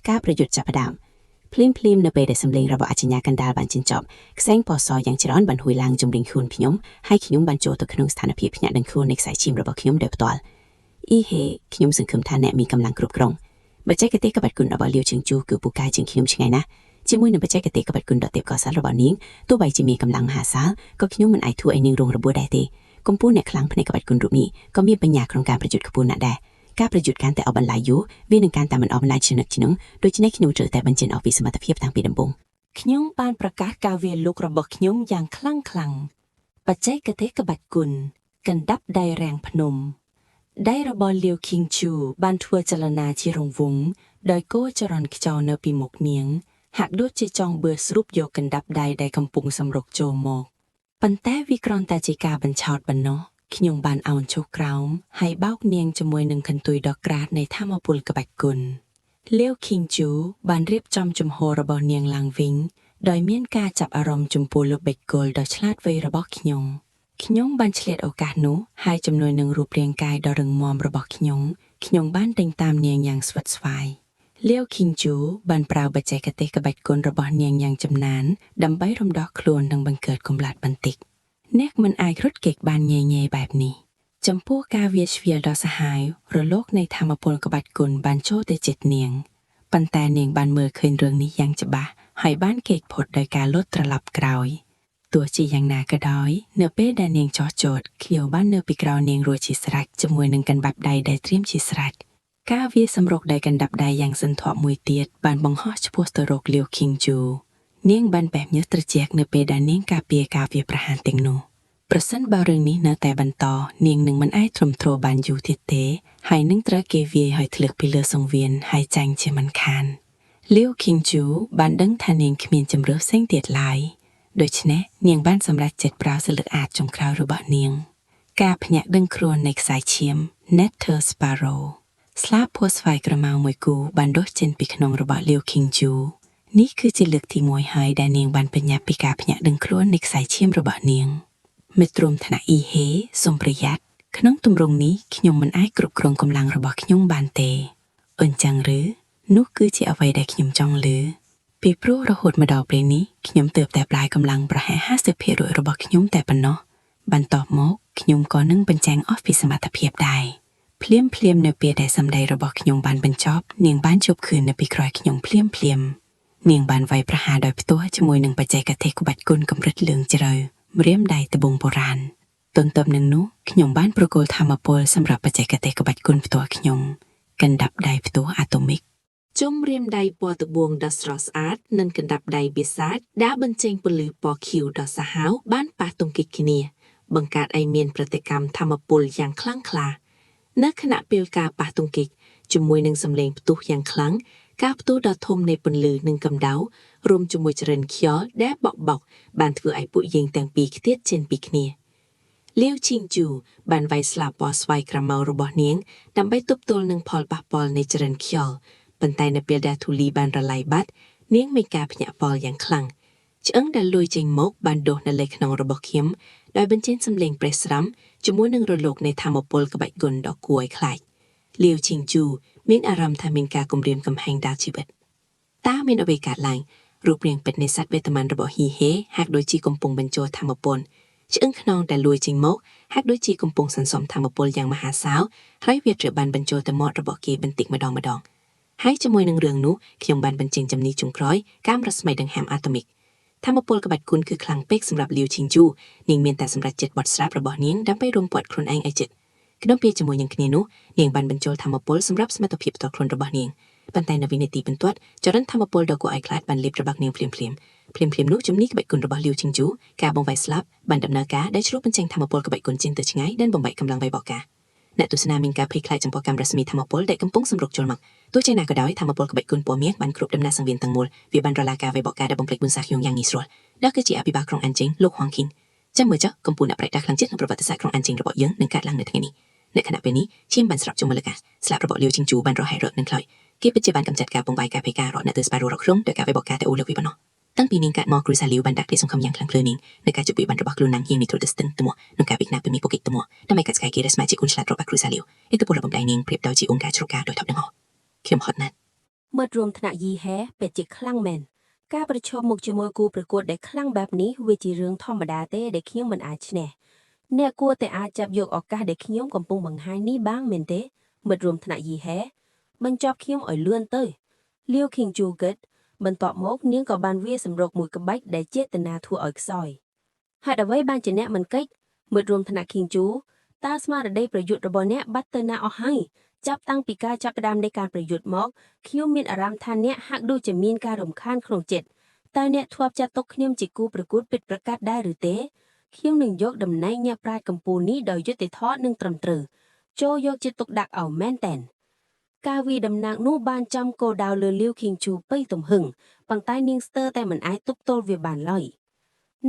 S3: ការប្រយុទ្ធចាប់ផ្ដើមភ្លាមភ្លាមនៅពេលដែលសម្លេងរបស់អញ្ញាកណ្ដាលបានចិញ្ចប់ខ្សែងពណ៌សយ៉ាងច្រើនបានហួយឡើងជំរិញខ្លួនខ្ញុំហើយខ្ញុំបានចូលទៅក្នុងស្ថានភាពភ្ញាក់ដឹងខ្លួននៃខ្សែឈាមរបស់ខ្ញុំដោយផ្ទាល់អ៊ីហេខ្ញុំសង្ឃឹមថាអ្នកមានកម្លាំងគ្រប់គ្រងបច្ចេកទេសក្បាច់គុណរបស់លាវជើងជូគឺពូកែជាងខ្ញុំឆ្ងាយណាស់ជាមួយនឹងបច្ចេកទេសក្បាច់គុណដ៏ទេពកោសល្យរបស់នាងទោះបីជាមានកម្លាំងមហាសាលក៏ខ្ញុំមិនអាចធ្វើឲ្យនាងរងរបួសដែរទេកម្ពុជាអ្នកខ្លាំងផ្នែកក្បាច់គុណរូបនេះក៏មានបញ្ញាក្នុងការប្រយុទ្ធខ្ពស់ណាស់ដែរការប្រយុទ្ធកាន់តែអបបន្លាយយូរវានឹងកាន់តែមិនអបបន្លាយឆ្នឹកឆ្នឹងដូច្នេះខ្ញុំត្រូវតែបញ្ចេញអស់ពីសមត្ថភាពតាំងពីដំបូង ខ្ញុំបានប្រកាសការវាយលុករបស់ខ្ញុំយ៉ាងខ្លាំងខ្លាំងបច្ចេកទេសក្បាច់គុណកណ្ដាប់ដៃរាំងភ្នំដៃរបស់លាវឃីងជូបានធ្វើចលនាជារង្វង់ដោយគោចរន្តខ្យល់នៅពីមុខនាង ហាក់ដូចជាចង់បឿស្រូបយកកណ្ដាប់ដៃដែលកំពុងសម្រុកចូលមកប៉ុន្តែវាគ្រាន់តែជាការបញ្ឆោតប៉ុណ្ណោះខ្ញុំបានអោនចុះក្រោមហើយបោកនាងជាមួយនឹងកន្ទុយដ៏ក្រាតនៃធម្មពលក្បាច់គុណលាវឃីងជូបានរៀបចំជំហររបស់នាងឡើងវិញដោយមានការចាប់អារម្មណ៍ចំពោះល្បិចកលដ៏ឆ្លាតវៃរបស់ខ្ញុំខ្ញុំបានឆ្លៀតឱកាសនោះហើយជំនួយនឹងរូបរាងកាយដ៏រឹងមាំរបស់ខ្ញុំខ្ញុំបានដេញតាមនាងយ៉ាងស្វិតស្វាយលាវឃីងជូបានប្រើបច្ចេកទេសក្បាច់គុណរបស់នាងយ៉ាងចំណានដើម្បីរំដោះខ្លួននិងបង្កើតកម្លាំងបន្តិចអ្នកមិនអាចរត់គេចបានងាយៗបែបនេះចំពោះការវាយឆ្វៀលដ៏សាហាវរលកនៃធម្មពលក្បាច់គុណបានចូលទៅចិត្តនាងប៉ុន្តែនាងបានមើលឃើញរឿងនេះយ៉ាងច្បាស់ហើយបានគេចផុតដោយការលត់ត្រឡប់ក្រោយទោះជាយ៉ាងណាក៏ដោយនៅពេលដែលនាងចោះចោតខៀវបាននៅពីក្រោយនាងរួចជាស្រេចជាមួយនឹងកណ្ដាប់ដៃដែលត្រៀមជាស្រេចការវាយសម្រុកដោយកណ្ដាប់ដៃយ៉ាងសន្ធាប់មួយទៀតបានបង្ហោះឆ្ពោះទៅរកលាវឃីងជូនាងបានបែបញើសត្រជាក់នៅពេលដែលនាងការពារការវាយប្រហារទាំងនោះប្រសិនបើរឿងនេះនៅតែបន្តនាងនឹងមិនអាចទ្រាំទ្របានយូរទៀតទេហើយនឹងត្រូវគេវាយឲ្យធ្លាក់ពីលើសង្វៀនហើយចាញ់ជាមិនខានលាវឃីងជូបានដឹងថានាងគ្មានជម្រើសផ្សេងទៀតឡើយដូច្នេះនាងបានសម្រេចចិត្តប្រើសិលឹកអាចចុងក្រោយរបស់នាងការភ្ញាក់ដឹងខ្លួននៃខ្សែឈាម Nether Sparrow ស្លាបពណ៌ស្វាយក្រមៅមួយគូបានដុះចេញពីក្នុងរបស់លាវឃីងជូនេះគឺជាលើកទី1ហើយដែលនាងបានបញ្ញាប់ពីការភ្ញាក់ដឹងខ្លួននៃខ្សែឈាមរបស់នាងមិត្តរួមថ្នាក់អ៊ីហេសូមប្រយ័ត្នក្នុងទម្រង់នេះខ្ញុំមិនអាចគ្រប់គ្រងកម្លាំងរបស់ខ្ញុំបានទេអញ្ចឹងឬនោះគឺជាអ្វីដែលខ្ញុំចង់ឮពីព្រោះរហូតមកដល់ពេលនេះខ្ញុំទើបតែផ្លាយកម្លាំងប្រហែល50%របស់ខ្ញុំតែប៉ុណ្ណោះបន្ទាប់មកខ្ញុំក៏នឹងបញ្ចាំងអស់ពីសមត្ថភាពដែរភ្លាមភ្លាមនៅពេលដែលសម្ដីរបស់ខ្ញុំបានបញ្ចប់នាងបានជប់ខឿននៅពីក្រោយខ្ញុំភ្លាមភ្លាមនាងបានវាយប្រហារដោយផ្ទាល់ជាមួយនឹងបច្ចេកទេសក្បាច់គុណកម្រិតលឿងជ្រៅម្រាមដៃត្បូងបុរាណទន្ទឹមនឹងនោះខ្ញុំបានប្រគល់ធម្មពលសម្រាប់បច្ចេកទេសក្បាច់គុណផ្ទាល់ខ្ញុំកណ្ដាប់ដៃផ្ទាល់អាតូមិក
S6: ជុំរាមដៃពណ៌ត្បូងដ៏ស្រស់ស្អាតនិងកណ្ដាប់ដៃបិសាចដែលបញ្ចេញពន្លឺពណ៌ខៀវដ៏សាហាវបានប៉ះទង្គិចគ្នា បង្កើតឲ្យមានប្រតិកម្មធម្មពលយ៉ាងខ្លាំងក្លានៅខណៈពេលការប៉ះទង្គិចជាមួយនឹងសម្លេងផ្ទុះយ៉ាងខ្លាំងការផ្ទុះដ៏ធំនៃពន្លឺនិងកម្ដៅរួមជាមួយចរន្តខ្យល់ដែលបក់បោកបានធ្វើឲ្យពួកយើងទាំងពីរខ្ទាតចេញពីគ្នាលាវឈីងជូបានវាយស្លាបពណ៌ស្វាយក្រមៅរបស់នាងដើម្បីទប់ទល់នឹងផលប៉ះពាល់នៃចរន្តខ្យល់ប៉ុន្តែនៅពេលដែលធូលីបានរលាយបាត់នាងមានការភ្ញាក់ផ្អើលយ៉ាងខ្លាំងឆ្អឹងដែលលួយចេញមកបានដុះនៅលើខ្នងរបស់ខ្ញុំដោយបញ្ចេញសម្លេងប្រេះស្រាំជាមួយនឹងរលកនៃធម្មពលក្បាច់គុណដ៏គួរឲ្យខ្លាចលាវឈីងជូមានអារម្មណ៍ថាមានការគំរាមកំហែងដល់ជីវិតតើមានអ្វីកើតឡើងរូបរាងពិតនៃសត្វវេទមន្តរបស់ហ៊ីហេហាក់ដូចជាកំពុងបញ្ចូលធម្មពលឆ្អឹងខ្នងដែលលួយចេញមកហាក់ដូចជាកំពុងសន្សំធម្មពលយ៉ាងមហាសាលហើយវាត្រូវបានបញ្ចូលទៅមាត់របស់គេបន្តិចម្ដងម្ដងហើយជាមួយនឹងរឿងនោះខ្ញុំបានបញ្ចេញចំណីចុងក្រោយកាមរស្មីដង្ហើមអាតូមិកធម្មពលក្បាច់គុណគឺខ្លាំងពេកសម្រាប់លាវឈីងជូនាងមានតែសម្រេចចិត្តបត់ស្រាប់របស់នាងដើម្បីរុំព័ទ្ធខ្លួនឯងឲ្យជិតក្នុងពេលជាមួយនឹងគ្នានោះនាងបានបញ្ចូលធម្មពលសម្រាប់សមត្ថភាពផ្ទាល់ខ្លួនរបស់នាងប៉ុន្តែនៅវិនាទីបន្ទាប់ចរន្តធម្មពលដ៏គួរឲ្យខ្លាចបានលេបរបស់នាងភ្លាមភ្លាមភ្លាមភ្លាមនោះជំនីក្បាច់គុណរបស់លាវឈីងជូការបង្វាយស្លាប់បានដំណើរការដែលជ្រុះបញ្ចេញធម្មពលក្បាច់គុណចេញទៅឆ្ងាយដែលបំបែកកម្លាំងវាយបកការអ្នកទស្សនាមានការភ័យខ្លាចចំពោះកម្មរស្មីធម្មពលដែលកំពុងសម្រុកចូលមកទោះជាណាក៏ដោយធម្មពលក្បាច់គុណពណ៌មាសបានគ្រប់ដំណើរសង្វៀនទាំងមូលវាបានរលាការវាយបកការដែលបំភ្លេចបុណ្យសាសខ្ញុំយ៉ាងងាយស្រួលដែលគឺជាអភិបាលក្រុងអានជិងលោកហួងឃីនចាំមើលចុះកំពូលអ្នកប្រែតាខ្លាំងជាងក្នុងប្រវត្តិសាស្ត្រក្រុងអានជិងរបស់យើងនឹងកើតឡើងនៅថ្ងៃនេះនៅខណៈពេលនេះឈាមបានស្រាប់ជុំមកលើកាស្លាប់របស់លាវជិងជូបានរហែករកនឹងខ្លោចគេពិតជាបានកម្ចាត់ការពងវាយការភ័យការរកអ្នកទៅស្បែករកក្រុងដោយការវាយបកការតែអូលើកវាប៉ុណ្ណោះតាំងពីនាងកាត់មកគ្រូសាលាវបានដាក់ទីសង្ឃឹមយ៉ាងខ្លាំងភ្លើនាងនៅការជប់វិបានរបស់ខ្លួននាងហ៊ាននេះទ្រទស្ទឹងទៅមកក្នុងការវិញ្ញាពីមីពុកិតទៅមកដើម្បីកាត់ស្កាយគេរស្មាជាគុណឆ្លាតរបស់គ្រូសាលាវឥទ្ធិពលរបស់ដៃនាងប្រៀបដូចជាអង្គការជ្រកការដោយថប់នឹងហោខ្ញុំហត់ណាស់
S10: មិត្តរួមថ្នាក់យីហេពិតជាខ្លាំងមែនការប្រឈមមុខជាមួយគូប្រកួតដែលខ្លាំងបែបនេះវាជារឿងធម្មតាទេដែលខ្ញុំមិនអាចឈ្នះអ្នកគួរតែអាចចាប់យកឱកាសដែលខ្ញុំកំពុងបង្ហាញនេះបានមែនទេមិត្តរួមថ្នាក់យីហេបញ្ចប់ខ្ញុំឲ្យលឿនទៅលាវឃីងជូគិតបន្ទាប់មកនាងក៏បានវាសម្រុកមួយក្បាច់ដែលចេតនាធ្វើឲ្យខ្សោយហេតុអ្វីបានជាអ្នកមិនកិច្ចមិត្តរួមថ្នាក់ឃីងជូតើស្មារតីប្រយុទ្ធរបស់អ្នកបាត់ទៅណាអស់ហើយចាប់តាំងពីការចាប់ផ្ដើមនៃការប្រយុទ្ធមកខ្ញុំមានអារម្មណ៍ថាអ្នកហាក់ដូចជាមានការរំខានក្នុងចិត្ត តើអ្នកធ្លាប់ចាត់ទុកខ្ញុំជាគូប្រកួតពិតប្រាកដដែរឬទេខ្ញុំនឹងយកតំណែងអ្នកប្រាជ្ញកម្ពុជានេះដោយយុត្តិធម៌និងត្រឹមត្រូវចូលយកចិត្តទុកដាក់ឲ្យមែនតែនការវីតំណាងនោះបានចំគោលដៅលើលាវខៀងជូពេញទំហឹងប៉ុន្តែនាងស្ទើរតែមិនអាចទប់ទល់វាបានឡើយ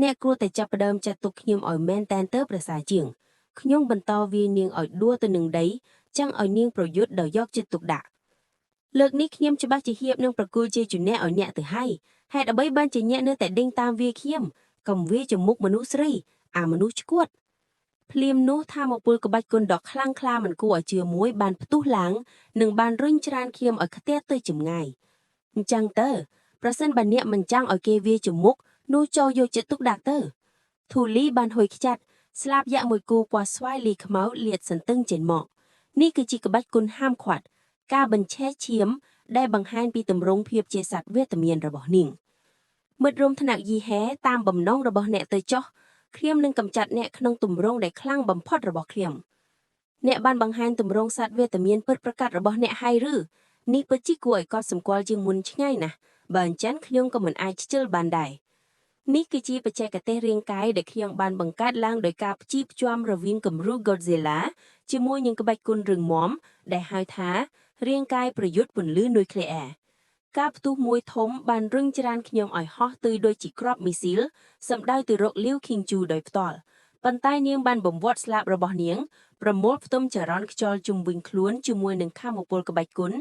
S10: អ្នកគួរតែចាប់ផ្ដើមចាត់ទុកខ្ញុំឲ្យមែនតែនទៅប្រសើរជាងខ្ញុំបន្តវាយនាងឲ្យដួលទៅនឹងដីចង់ឲ្យនាងប្រយុទ្ធដោយយកចិត្តទុកដាក់លើកនេះខ្ញុំច្បាស់ជាហៀបនឹងប្រគល់ជាជំនះឲ្យអ្នកទៅហើយហេតុអ្វីបានជាអ្នកនៅតែដេញតាមវាខ្ញុំកុំវាចំមុខមនុស្សស្រីអាមនុស្សឈួតភ្លាមនោះថាមពលក្បាច់គុណដ៏ខ្លាំងក្លាមិនគួរឲ្យជឿមួយបានផ្ទុះឡើងនិងបានរុញច្រានខ្ញុំឲ្យខ្ទះទៅចម្ងាយអញ្ចឹងទៅប្រសិនបើអ្នកមិនចង់ឲ្យគេវាចំមុខនោះចូលយកចិត្តទុកដាក់ទៅធូលីបានហុយខ្ចាត់ស្លាបយ៉ាក់មួយគូពណ៌ស្វាយលីខ្មៅលាតសន្ទឹងចេញមកនេះគឺជាក្បាច់គុណហាមឃាត់ការបញ្ឆេះឈាមដែលបង្ហាញពីទម្រង់ភាពជាសត្វវេទមានរបស់នាងមិត្តរួមថ្នាក់យីហែតាមបំណងរបស់អ្នកទៅចោះខ្ញុំនឹងកម្ចាត់អ្នកក្នុងទម្រង់ដែលខ្លាំងបំផុតរបស់ខ្ញុំអ្នកបានបង្ហាញទម្រង់សត្វវេទមានពិតប្រាកដរបស់អ្នកហើយឬនេះពិតជាគួរឲ្យកត់សម្គាល់ជាងមុនឆ្ងាយណាស់បើអញ្ចឹងខ្ញុំក៏មិនអាចខ្ជិលបានដែរនេះគឺជាបច្ចេកទេសរាងកាយដែលខ្ញុំបានបង្កើតឡើងដោយការផ្ជីភ្ជាប់រវាងគំរូ Godzilla ជាមួយនឹងក្បាច់គុណរឹងមាំដែលហៅថារាងកាយប្រយុទ្ធពន្លឺនុយក្លេអ៊ែរការផ្ទុះមួយធំបានរុញច្រានខ្ញុំឲ្យហោះទៅដូចជាគ្រាប់មីស៊ីលសម្ដៅទៅរកលាវខៀងជូដោយផ្ទាល់ប៉ុន្តែនាងបានបំវត្តស្លាបរបស់នាងប្រមូលផ្ទុំចរន្តខ្យល់ជុំវិញខ្លួនជាមួយនឹងខមពលក្បាច់គុណ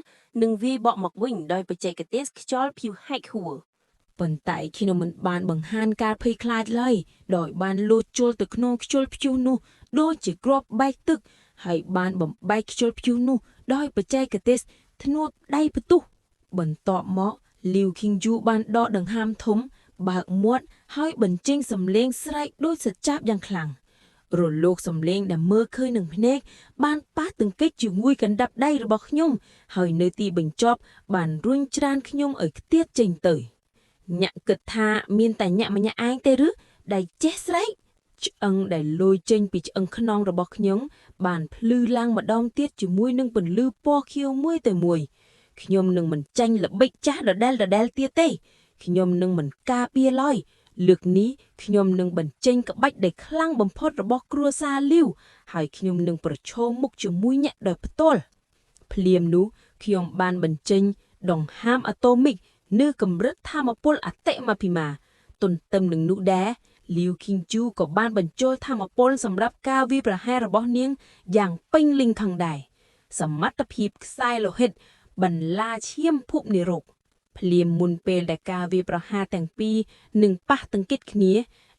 S10: និងវាយបកមកវិញដោយបច្ចេកទេសខ្យល់ភៀវហែកហួរ
S2: ប៉ុន្តែខ្ញុំមិនបានបង្ហាញការភ័យខ្លាចឡើយដោយបានលោតជុលទៅក្នុងខ្យល់ព្យុះនោះដូចជាគ្រាប់បែកទឹកហើយបានបំបែកខ្យល់ព្យុះនោះដោយបច្ចេកទេសធ្នួបដៃផ្ទុះបន្ទាប់មកលីវខីងយូបានដកដង្ហើមធំ បើកមាត់ហើយបញ្ចេញសំឡេងស្រែកដូចសចាបយ៉ាងខ្លាំងរលកសំឡេងដែលមើលឃើញនឹងភ្នែកបានប៉ះទង្គិចជាមួយកណ្ដាប់ដៃរបស់ខ្ញុំហើយនៅទីបញ្ចប់បានរុញច្រានខ្ញុំឲ្យខ្ទាតចេញទៅ អ្នកគិតថាមានតែអ្នកម្នាក់ឯងទេឬដែលចេះស្រែកឆ្អឹងដែលលយចេញពីឆ្អឹងខ្នងរបស់ខ្ញុំបានភ្លឺឡើងម្ដងទៀតជាមួយនឹងពន្លឺពណ៌ខៀវមួយទៅមួយខ្ញុំនឹងមិនចាញ់ល្បិចចាស់ដដែលដដែលទៀតទេខ្ញុំនឹងមិនការពារឡើយលើកនេះខ្ញុំនឹងបញ្ចេញក្បាច់ដែលខ្លាំងបំផុតរបស់គ្រួសារលាវហើយខ្ញុំនឹងប្រឈមមុខជាមួយអ្នកដោយផ្ទាល់ភ្លាមនោះខ្ញុំបានបញ្ចេញដង្ហើមអាតូមិកនៅកម្រិតធម្មពលអតិមភិមាទន្ទឹមនឹងនោះដែរលាវខីងជូក៏បានបញ្ចូលធម្មពលសម្រាប់ការវាយប្រហាររបស់នាងយ៉ាងពេញលេញខាងដែរសមត្ថភាពខ្សែលោហិតបន្លាឈាមភពនិរោគភ្លាមមុនពេលដែលការវាយប្រហារទាំងពីរនឹងប៉ះទង្គិចគ្នា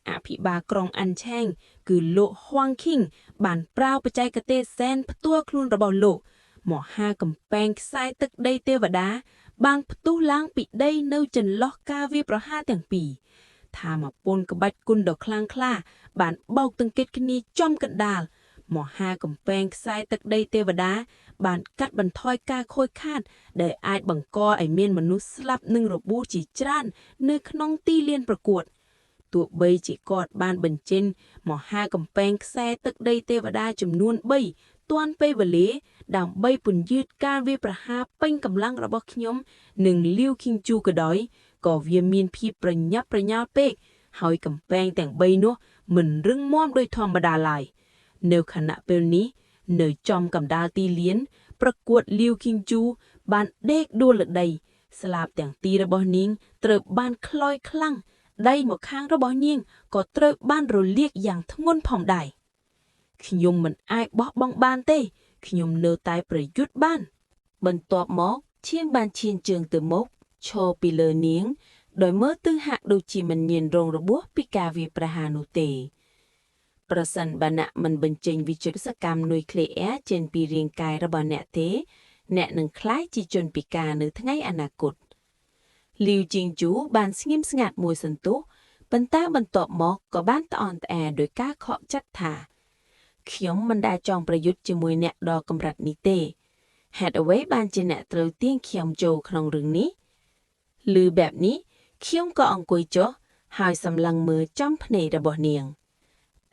S2: អភិបាលក្រុងអាន់ឆេងគឺលោកហួងឃីងបានប្រើបច្ចេកទេសសែនផ្ទាល់ខ្លួនរបស់លោកមហាកំពែងខ្សែទឹកដីទេវតាបានផ្ទុះឡើងពីដីនៅចន្លោះការវាយប្រហារទាំងពីរថាមពលក្បាច់គុណដ៏ខ្លាំងក្លាបានបោកទង្គិចគ្នាចំកណ្ដាលមហាកំពែងខ្សែទឹកដីទេវតាបានកាត់បន្ថយការខូចខាតដែលអាចបង្កឲ្យមានមនុស្សស្លាប់និងរបួសជាច្រើននៅក្នុងទីលានប្រកួតទោះបីជាគាត់បានបញ្ចេញមហាកំពែងខ្សែទឹកដីទេវតាចំនួន3ទាន់ពេលវេលាដើម្បីពន្យឺតការវាយប្រហារពេញកម្លាំងរបស់ខ្ញុំនិងលាវខីងជូក៏ដោយក៏វាមានភាពប្រញាប់ប្រញាល់ពេកហើយកំពែងទាំង3នោះមិនរឹងមាំដោយធម្មតាឡើយនៅខណៈពេលនេះនៅចំកណ្ដាលទីលាន ប្រកួតលាវខីងជូបានដេកដួលលើដី ស្លាបទាំងទីរបស់នាងត្រូវបានខ្លយខ្លាំងដៃមកខាងរបស់នាងក៏ត្រូវបានរលាកយ៉ាងធ្ងន់ផងដែរខ្ញុំមិនអាចបោះបង់បានទេខ្ញុំនៅតែប្រយុទ្ធបាន
S3: បន្ទាប់មកឈៀងបានឈានជើងទៅមុខឈរពីលើនាង ដោយមើលទៅហាក់ដូចជាមិនមានរងរបួសពីការវាយប្រហារនោះទេប្រសិនបើអ្នកមិនបញ្ចេញវិទ្យុសកម្មនុយក្លេអ៊ែរចេញពីរាងកាយរបស់អ្នកទេ អ្នកនឹងក្លាយជាជនពិការនៅថ្ងៃអនាគតលីវជីងជូបានស្ងៀមស្ងាត់មួយសន្ទុះប៉ុន្តែបន្ទាប់មកក៏បានត្អនត្អែដោយការខកចិត្តថាខ្ញុំមិនដែលចង់ប្រយុទ្ធជាមួយអ្នកដ៏កម្រិតនេះទេហេតុអ្វីបានជាអ្នកត្រូវទាញខ្ញុំចូលក្នុងរឿងនេះឬបែបនេះខ្ញុំក៏អង្គុយចុះហើយសម្លឹងមើលចំភ្នែករបស់នាង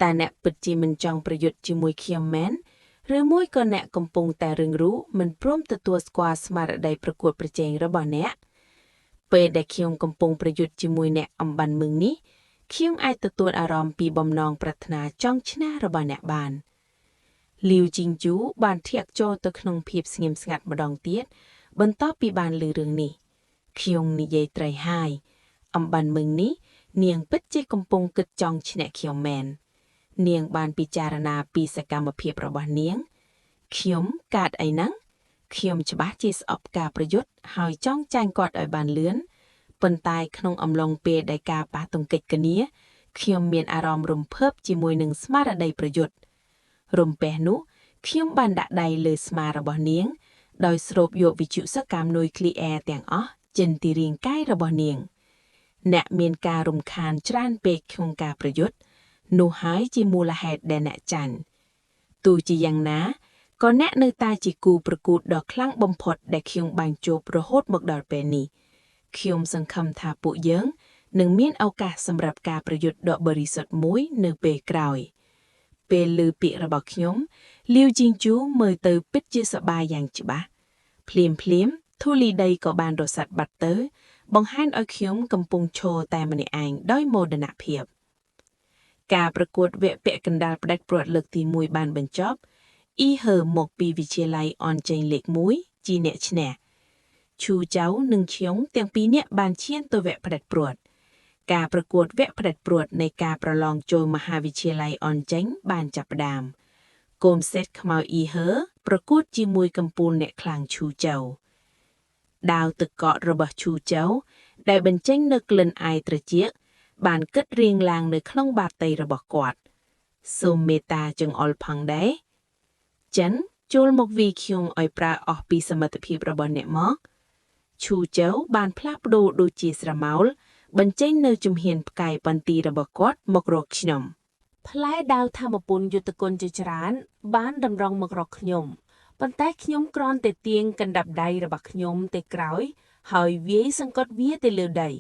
S3: តើអ្នកពិតជាមិនចង់ប្រយុទ្ធជាមួយខ្ញុំមែនឬមួយក៏អ្នកកំពុងតែរឹងរូសមិនព្រមទទួលស្គាល់ស្មារតីប្រកួតប្រជែងរបស់អ្នក ពេលដែលខ្ញុំកំពុងប្រយុទ្ធជាមួយអ្នកអំបានមឹងនេះខ្ញុំអាចទទួលអារម្មណ៍ពីបំណងប្រាថ្នាចង់ឈ្នះរបស់អ្នកបានលីវជីងជូបានធាក់ចូលទៅក្នុងភាពស្ងៀមស្ងាត់ម្ដងទៀតបន្ទាប់ពីបានឮរឿងនេះខ្ញុំនិយាយត្រីហើយអំបានមឹងនេះនាងពិតជាកំពុងគិតចង់ឈ្នះខ្ញុំមែននាងបានពិចារណាពីសកម្មភាពរបស់នាងខ្ញុំកាត់អីហ្នឹងខ្ញុំច្បាស់ជាស្អប់ការប្រយុទ្ធហើយចង់ចាញ់គាត់ឲ្យបានលឿនប៉ុន្តែក្នុងអំឡុងពេលដែលការប៉ះទង្គិចគ្នាខ្ញុំមានអារម្មណ៍រំភើបជាមួយនឹងស្មារតីប្រយុទ្ធរំពះនោះខ្ញុំបានដាក់ដៃលើស្មារបស់នាងដោយស្រូបយកវិទ្យុសកម្មនុយក្លីអ៊ែរទាំងអស់ចេញពីរាងកាយរបស់នាងអ្នកមានការរំខានច្រើនពេកក្នុងការប្រយុទ្ធនោះហើយជាមូលហេតុដែលអ្នកចាញ់ទោះជាយ៉ាងណាក៏អ្នកនៅតែជាគូប្រកួតដ៏ខ្លាំងបំផុតដែលខ្ញុំបានជួបរហូតមកដល់ពេលនេះខ្ញុំសង្ឃឹមថាពួកយើងនឹងមានឱកាសសម្រាប់ការប្រយុទ្ធដ៏បរិសុទ្ធមួយនៅពេលក្រោយពេលឮពាក្យរបស់ខ្ញុំលាវជីងជូមើលទៅពិតជាសប្បាយយ៉ាងច្បាស់ភ្លាមភ្លាមធូលីដីក៏បានរសាត់បាត់ទៅបង្ហាញឲ្យខ្ញុំកំពុងឈរតែម្នាក់ឯងដោយមោទនភាពការប្រកួតវគ្គពាក់កណ្ដាលផ្ដាច់ព្រាត់លើកទី1បានបញ្ចប់អ៊ីហឺមកពីវិទ្យាល័យអនចេងលេខ1ជាអ្នកឈ្នះឈូចៅនិងឈៀងទាំងពីរនាក់បានឈានទៅវគ្គផ្ដាច់ព្រាត់ការប្រកួតវគ្គផ្ដាច់ព្រាត់នៃការប្រឡងចូលមហាវិទ្យាល័យអនចេងបានចាប់ផ្ដើមកូមសេតខ្មៅអ៊ីហឺប្រកួតជាមួយកំពូលអ្នកខ្លាំងឈូចៅដាវទឹកកករបស់ឈូចៅដែលបញ្ចេញនៅក្លិនអាយត្រចៀកបានគិតរៀងឡើងនៅក្នុងបាតៃរបស់គាត់សូមមេត្តាចង្អុលផងដែរចិនចូលមកវីខ្ញុំឲ្យប្រើអស់ពីសមត្ថភាពរបស់អ្នកមកឈូចៅបានផ្លាស់ប្ដូរដូចជាស្រមោលបញ្ចេញនៅជំហានផ្កាយបន្ទីរបស់គាត់មករកខ្ញុំ
S10: ផ្លែដាវធម្មពលយុទ្ធគុណជាច្រើនបានតម្រង់មករកខ្ញុំប៉ុន្តែខ្ញុំគ្រាន់តែទាញកណ្ដាប់ដៃរបស់ខ្ញុំទៅក្រោយហើយវាយសង្កត់វាទៅលើដី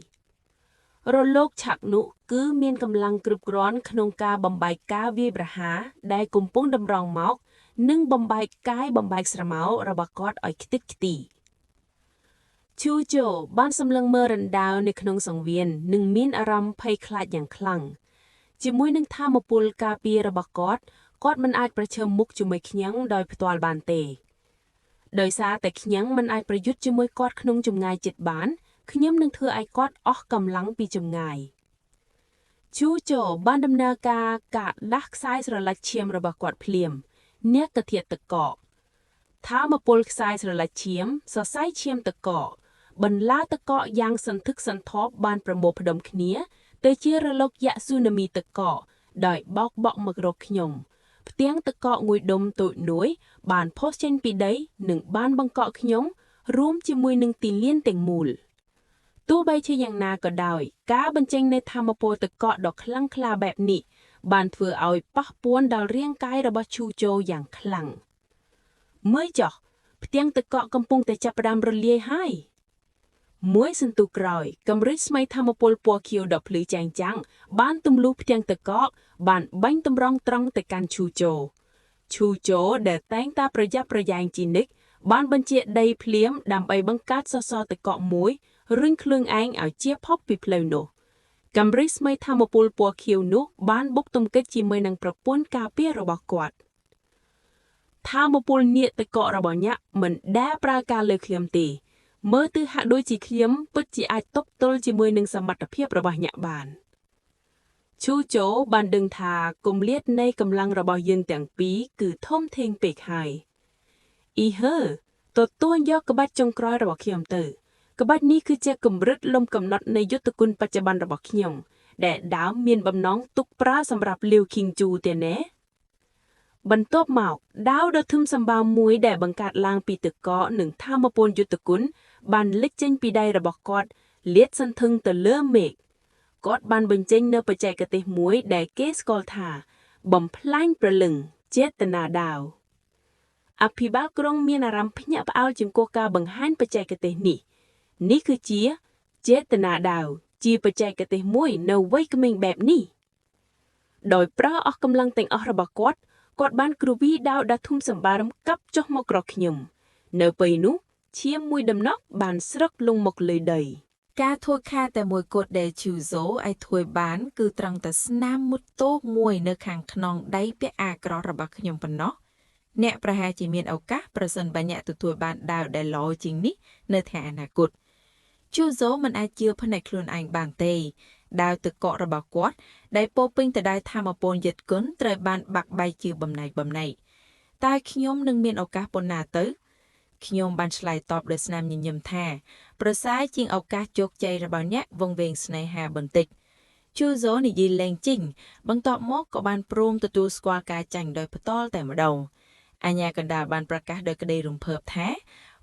S10: រលកឆាក់នោះគឺមានកម្លាំងគ្រប់គ្រាន់ក្នុងការបំបែកការវាយប្រហារដែលកំពុងតម្រង់មកនិងបំបែកកាយបំបែកស្រមោលរបស់គាត់ឲ្យខ្ទេចខ្ទីឈូជោបានសម្លឹងមើលរណ្ដៅនៅក្នុងសង្វៀននិងមានអារម្មណ៍ភ័យខ្លាចយ៉ាងខ្លាំងជាមួយនឹងធម៌ពលការពាររបស់គាត់គាត់មិនអាចប្រឈមមុខជាមួយខ្ញុំដោយផ្ទាល់បានទេដោយសារតែខ្ញុំមិនអាចប្រយុទ្ធជាមួយគាត់ក្នុងចម្ងាយជិតបានខ្ញុំនឹងធ្វើឲ្យគាត់អស់កម្លាំងពីចម្ងាយឈូជោបានដំណើរការការដាស់ខ្សែស្រឡាច់ឈាមរបស់គាត់ភ្លាមអ្នកកធាតតកកធម្មពលខ្សែស្រឡាច់ឈាមសរសៃឈាមតកកបន្លាតកកយ៉ាងសន្ធឹកសន្ធាប់បានប្រមូលផ្ដុំគ្នាទៅជារលកយក្សស៊ូណាមីតកកដោយបោកបក់មករកខ្ញុំផ្ទាំងតកកមួយដុំតូចមួយបានផុសចេញពីដីនិងបានបង្កក់ខ្ញុំរួមជាមួយនឹងទីលានទាំងមូលទោះបីជាយ៉ាងណាក៏ដោយការបញ្ចេញនូវធម៌ពលតកកដ៏ខ្លាំងក្លាបែបនេះបានធ្វើឲ្យប៉ះពាល់ដល់រាងកាយរបស់ឈូជោយ៉ាងខ្លាំងមើលចុះផ្ទាំងតកកកំពុងតែចាប់ផ្ដើមរលាយហើយមួយសន្ទុះក្រោយកម្រិតស្មៃធម្មពលពណ៌ខៀវដ៏ភ្លឺចែងចាំងបានទម្លុះផ្ទាំងតកកបានបាញ់តម្រង់ត្រង់ទៅកាន់ឈូជោឈូជោដែលតែងតែប្រយ័ត្នប្រយែងជានិច្ចបានបញ្ជាដីភ្លាមដើម្បីបង្កើតសសរតកកមួយរុញខ្លួនឯងឲ្យជាផុសពីផ្លូវនោះកម្រិតស្មៃធម្មពលពណ៌ខៀវនោះបានបុកទំកិចជាមួយនឹងប្រពន្ធការពាររបស់គាត់ធម្មពលនាគតកករបស់ញាក់មិនដែលប្រើការលើខ្ញុំទេមើលទៅហាក់ដូចជាខ្ញុំពិតជាអាចទប់ទល់ជាមួយនឹងសមត្ថភាពរបស់ញាក់បានឈូជោបានដឹងថាគម្លាតនៃកម្លាំងរបស់យើងទាំងពីរគឺធំធេងពេកហើយអ៊ីហឺទទួលយកក្បាច់ចុងក្រោយរបស់ខ្ញុំទៅក្បាច់នេះគឺជាកម្រិតលំកំណត់នៃយុទ្ធគុណបច្ចុប្បន្នរបស់ខ្ញុំដែលដើមមានបំណងទុកប្រើសម្រាប់លាវឃីងជូទេណាបន្ទាប់មកដាវដ៏ធំសម្បើមមួយដែលបង្កើតឡើងពីទឹកកកនិងធម៌ពលយុទ្ធគុណបានលេចចេញពីដៃរបស់គាត់លាតសន្ធឹងទៅលើមេឃគាត់បានបញ្ចេញនៅបច្ចេកទេសមួយដែលគេស្គាល់ថា បំផ្លាញព្រលឹងចេតនាដាវអភិបាលក្រុងមានអារម្មណ៍ភ្ញាក់ផ្អើលចំពោះការបង្ហាញបច្ចេកទេសនេះនេះគឺជាចេតនាដាវជាបច្ចេកទេសមួយនៅវ័យក្មេងបែបនេះដោយប្រើអស់កម្លាំងទាំងអស់របស់គាត់គាត់បានគ្រវីដាវដ៏ធំសម្បើមកាប់ចុះមកក្រខ្ញុំនៅពេលនោះឈាមមួយដំណក់បានស្រឹកលងមកលើដី។
S2: ការធ្វើខាតែមួយគត់ដែលឈូហ្សូអាចធ្វើបាន គឺត្រង់តែស្នាមមុតតូចមួយនៅខាងខ្នងដៃពាក់អាក្រក់របស់ខ្ញុំប៉ុណ្ណោះអ្នកប្រហែលជាមានឱកាសប្រសិនបើអ្នកទទួលបានដាវដែលល្អជាងនេះនៅថ្ងៃអនាគតជូហ្សូមិនអាចជឿភ្នែកខ្លួនឯងបានទេដាវទឹកកករបស់គាត់ដែលពោពេញទៅដោយធម៌ពលយិតគុណត្រូវបានបាក់បែកជាបំណែកបំណែកតើខ្ញុំនឹងមានឱកាសប៉ុណ្ណាទៅខ្ញុំបានឆ្លើយតបដោយស្នាមញញឹមថាប្រសើរជាងឱកាសជោគជ័យរបស់អ្នកវង្វេងស្នេហាបន្តិចជូហ្សូនិយាយលែងជីងបន្ទាប់មកក៏បានព្រមទទួលស្គាល់ការចាញ់ដោយផ្ទាល់តែម្ដងអាញាកណ្ដាលបានប្រកាសដោយក្តីរំភើបថា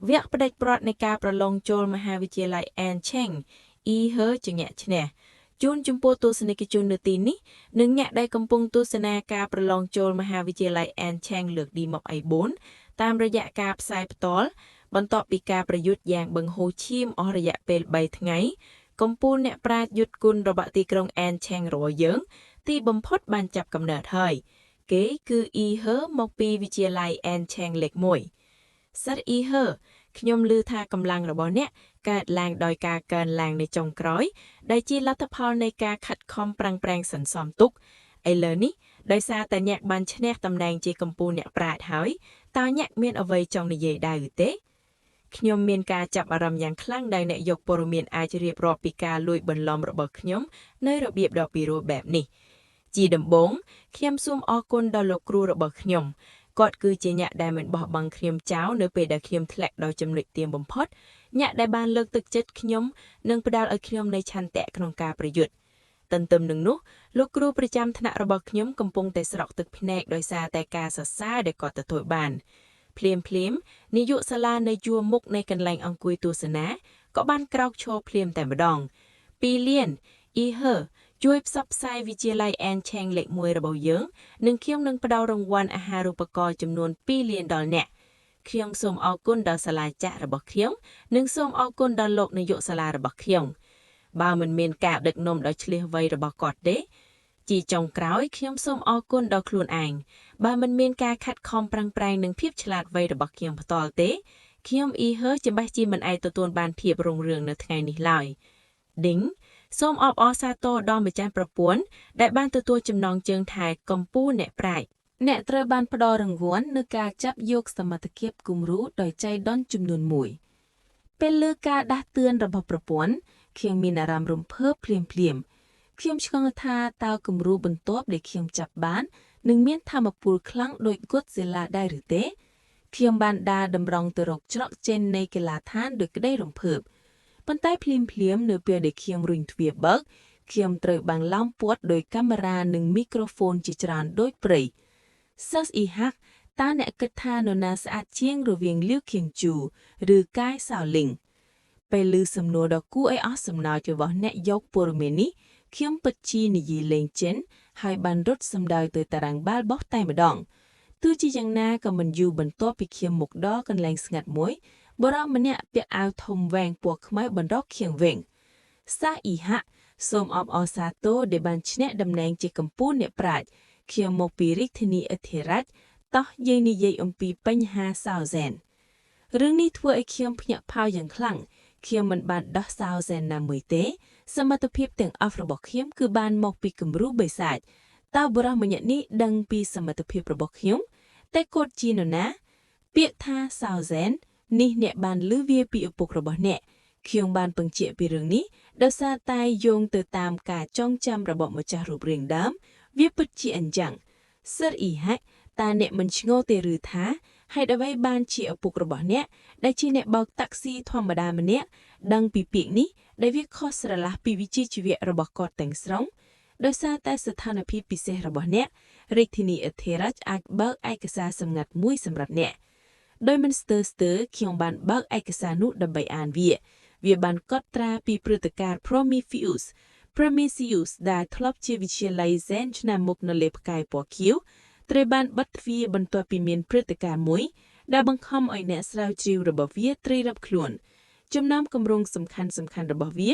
S2: វគ្គផ្ដាច់ព្រាត់នៃការប្រឡងចូលមហាវិទ្យាល័យអានឆេងអ៊ីហឺជាអ្នកឈ្នះជូនចំពោះទស្សនិកជននៅទីនេះនិងអ្នកដែលកំពុងទស្សនាការប្រឡងចូលមហាវិទ្យាល័យអានឆេងលើកទី24តាមរយៈការផ្សាយផ្ទាល់បន្ទាប់ពីការប្រយុទ្ធយ៉ាងបង្ហូរឈាមអស់រយៈពេល3ថ្ងៃកំពូលអ្នកប្រាជ្ញយុទ្ធគុណរបស់ទីក្រុងអានឆេងរបស់យើង ទីបំផុតបានចាប់កំណើតហើយគេគឺអ៊ីហឺមកពីវិទ្យាល័យអានឆេងលេខ1សិតអ៊ីហឺខ្ញុំឮថាកម្លាំងរបស់អ្នកកើតឡើងដោយការកើនឡើងនៅចុងក្រោយដែលជាលទ្ធផលនៃការខិតខំប្រឹងប្រែងសន្សំទុកឥឡូវនេះដោយសារតែអ្នកបានឈ្នះតំណែងជាកម្ពុជាអ្នកប្រាជ្ញហើយតើអ្នកមានអ្វីចង់និយាយដែរឬទេខ្ញុំមានការចាប់អារម្មណ៍យ៉ាងខ្លាំងដែលអ្នកយកព័ត៌មានអាចរៀបរាប់ពីការលួចបន្លំរបស់ខ្ញុំនៅរបៀបដ៏ពិរោះបែបនេះជាដំបូងខ្ញុំសូមអរគុណដល់លោកគ្រូរបស់ខ្ញុំគាត់គឺជាអ្នកដែលមិនបោះបង់ខ្ញុំចោលនៅពេលដែលខ្ញុំធ្លាក់ដល់ចំណុចទាបបំផុតអ្នកដែលបានលើកទឹកចិត្តខ្ញុំនិងផ្ដល់ឲ្យខ្ញុំនូវឆន្ទៈក្នុងការប្រយុទ្ធទន្ទឹមនឹងនោះលោកគ្រូប្រចាំថ្នាក់របស់ខ្ញុំកំពុងតែស្រក់ទឹកភ្នែកដោយសារតែការសរសើរដែលគាត់ទទួលបានភ្លាមភ្លាមនាយកសាលានៅជួរមុខនៃកន្លែងអង្គុយទស្សនាក៏បានក្រោកឈរភ្លាមតែម្ដងពីលៀនអ៊ីហឺជួយផ្សព្វផ្សាយវិទ្យាល័យអានឆេងលេខ1របស់យើងនិងខ្ញុំនឹងផ្ដល់រង្វាន់អាហារូបករណ៍ចំនួន2លានដល់អ្នកខ្ញុំសូមអរគុណដល់សាលាចាស់របស់ខ្ញុំនិងសូមអរគុណដល់លោកនាយកសាលារបស់ខ្ញុំបើមិនមានការដឹកនាំដ៏ឆ្លាតវៃរបស់គាត់ទេជាចុងក្រោយខ្ញុំសូមអរគុណដល់ខ្លួនឯងបើមិនមានការខិតខំប្រឹងប្រែងនិងភាពឆ្លាតវៃរបស់ខ្ញុំផ្ទាល់ទេខ្ញុំអ៊ីហឺច្បាស់ជាមិនអាចទទួលបានភាពរុងរឿងនៅថ្ងៃនេះឡើយឌីងសូមអបអរសាទរដល់ម្ចាស់ប្រពន្ធដែលបានទទួលចំណងជើងថាកម្ពុជាអ្នកប្រាជ្ញអ្នកត្រូវបានផ្ដល់រង្វាន់នៅការចាប់យកសមត្ថភាពគំរូដោយចៃដន្យចំនួន1ពេលលើការដាស់តឿនរបស់ប្រពន្ធខ្ញុំមានអារម្មណ៍រំភើបភ្លាមភ្លាមខ្ញុំឆ្ងល់ថាតើគំរូបន្ទាប់ដែលខ្ញុំចាប់បាននឹងមានធម៌ពលខ្លាំងដូច Godzilla ដែរឬទេខ្ញុំបានដើរតម្រង់ទៅរកច្រកចេញនៃកីឡាដ្ឋានដោយក្តីរំភើបប៉ុន្តែភ្លាមភ្លាមនៅពេលដែលខ្ញុំរុញទ្វារបើកខ្ញុំត្រូវបានឡោមព័ទ្ធដោយកាមេរ៉ានិងមីក្រូហ្វូនជាច្រើនដូចព្រៃសិស្សអ៊ីហាក់តើអ្នកគិតថានរណាស្អាតជាងរវាងលាវខៀងជូឬកាយសៅលីងពេលឮសំណួរដ៏គួរឲ្យអស់សំណើចរបស់អ្នកយកព័ត៌មាននេះខ្ញុំពិតជានិយាយលេងចិនហើយបានរត់សម្ដៅទៅតារាងបាល់បោះតែម្ដងទោះជាយ៉ាងណាក៏មិនយូរបន្ទាប់ពីខ្ញុំមកដល់កន្លែងស្ងាត់មួយបុរសម្នាក់ពាក់អាវធំវែងពណ៌ខ្មៅបណ្ដុះខៀងវិញសាអ៊ីហាក់សូមអបអរសាទរដែលបានឈ្នះតំណែងជាកម្ពុជាអ្នកប្រាជ្ញខ្ញុំមកពីរាជធានីអធិរាជតោះយើងនិយាយអំពីបញ្ហាសៅសែនរឿងនេះធ្វើឲ្យខ្ញុំភ្ញាក់ផ្អើលយ៉ាងខ្លាំងខ្ញុំមិនបានដោះសៅសែនណាមួយទេ សមត្ថភាពទាំងអស់របស់ខ្ញុំគឺបានមកពីគំរូបិសាចតើបុរសម្នាក់នេះដឹងពីសមត្ថភាពរបស់ខ្ញុំតែគាត់ជានរណា ពាក្យថាសៅសែននេះអ្នកបានឮវាពីឪពុករបស់អ្នកខ្ញុំបានពង្ជាក់ពីរឿងនេះដោយសារតែយោងទៅតាមការចងចាំរបស់ម្ចាស់រូបរាងដើមវាពិតជាអញ្ចឹងសឹរអ៊ីហាក់តើអ្នកមិនឆ្ងល់ទេឬថាហេតុអ្វីបានជាឪពុករបស់អ្នកដែលជាអ្នកបើកតាក់ស៊ីធម្មតាម្នាក់ដឹងពីពាក្យនេះដែលវាខុសស្រឡះពីវិជ្ជាជីវៈរបស់គាត់ទាំងស្រុងដោយសារតែស្ថានភាពពិសេសរបស់អ្នករាជធានីអធិរាជអាចបើកឯកសារសម្ងាត់មួយសម្រាប់អ្នកដោយមិនស្ទើស្ទើខ្ញុំបានបើកឯកសារនោះដើម្បីអានវាវាបានកត់ត្រាពីព្រឹត្តិការណ៍ Prometheus Prometheus ដែលធ្លាប់ជាវិទ្យាល័យ Zen ឆ្នាំមុខនៅលើផ្កាយពណ៌ខៀវត្រូវបានបិទទ្វារបន្ទាប់ពីមានព្រឹត្តិការណ៍មួយដែលបង្ខំឲ្យអ្នកស្រាវជ្រាវរបស់វាត្រូវរាប់ខ្លួនចំណោមគម្រោងសំខាន់សំខាន់របស់វា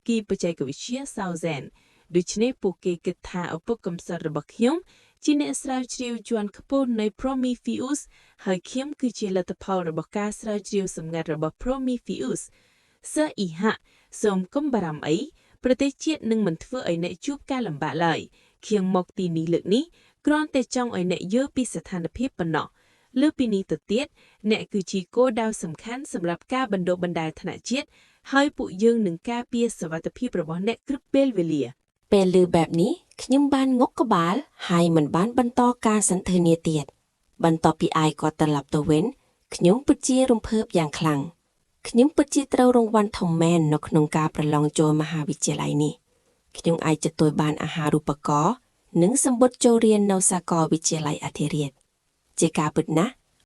S2: គឺបច្ចេកវិទ្យា Thousand ដូច្នេះពួកគេគិតថាឪពុកកំសត់របស់ខ្ញុំជាអ្នកស្រាវជ្រាវជាន់ខ្ពស់នៃ Prometheus ហើយខ្ញុំគឺជាលទ្ធផលរបស់ការស្រាវជ្រាវសម្ងាត់របស់ Prometheus សឺអ៊ីហា សូមកុំបារម្ភអីប្រទេសជាតិនឹងមិនធ្វើឲ្យអ្នកជួបការលំបាកឡើយខ្ញុំមកទីនេះលើកនេះគ្រាន់តែចង់ឲ្យអ្នកយល់ពីស្ថានភាពប៉ុណ្ណោះលើសពីនេះទៅទៀតអ្នកគឺជាគោលដៅសំខាន់សម្រាប់ការបណ្ដុះបណ្ដាលថ្នាក់ជាតិហើយពួកយើងនឹងការពារសុវត្ថិភាពរបស់អ្នកគ្រប់ពេលវេលា
S10: ពេលឮបែបនេះខ្ញុំបានងក់ក្បាលហើយមិនបានបន្តការសន្ទនាទៀតបន្ទាប់ពីអាយគាត់ត្រឡប់ទៅវិញខ្ញុំពិតជារំភើបយ៉ាងខ្លាំងខ្ញុំពិតជាត្រូវរង្វាន់ធំមែននៅក្នុងការប្រឡងចូលមហាវិទ្យាល័យនេះខ្ញុំអាចទទួលបានអាហារូបករណ៍និងសម្បត្តិចូលរៀននៅសាកលវិទ្យាល័យអធិរាជជាការពិតណាស់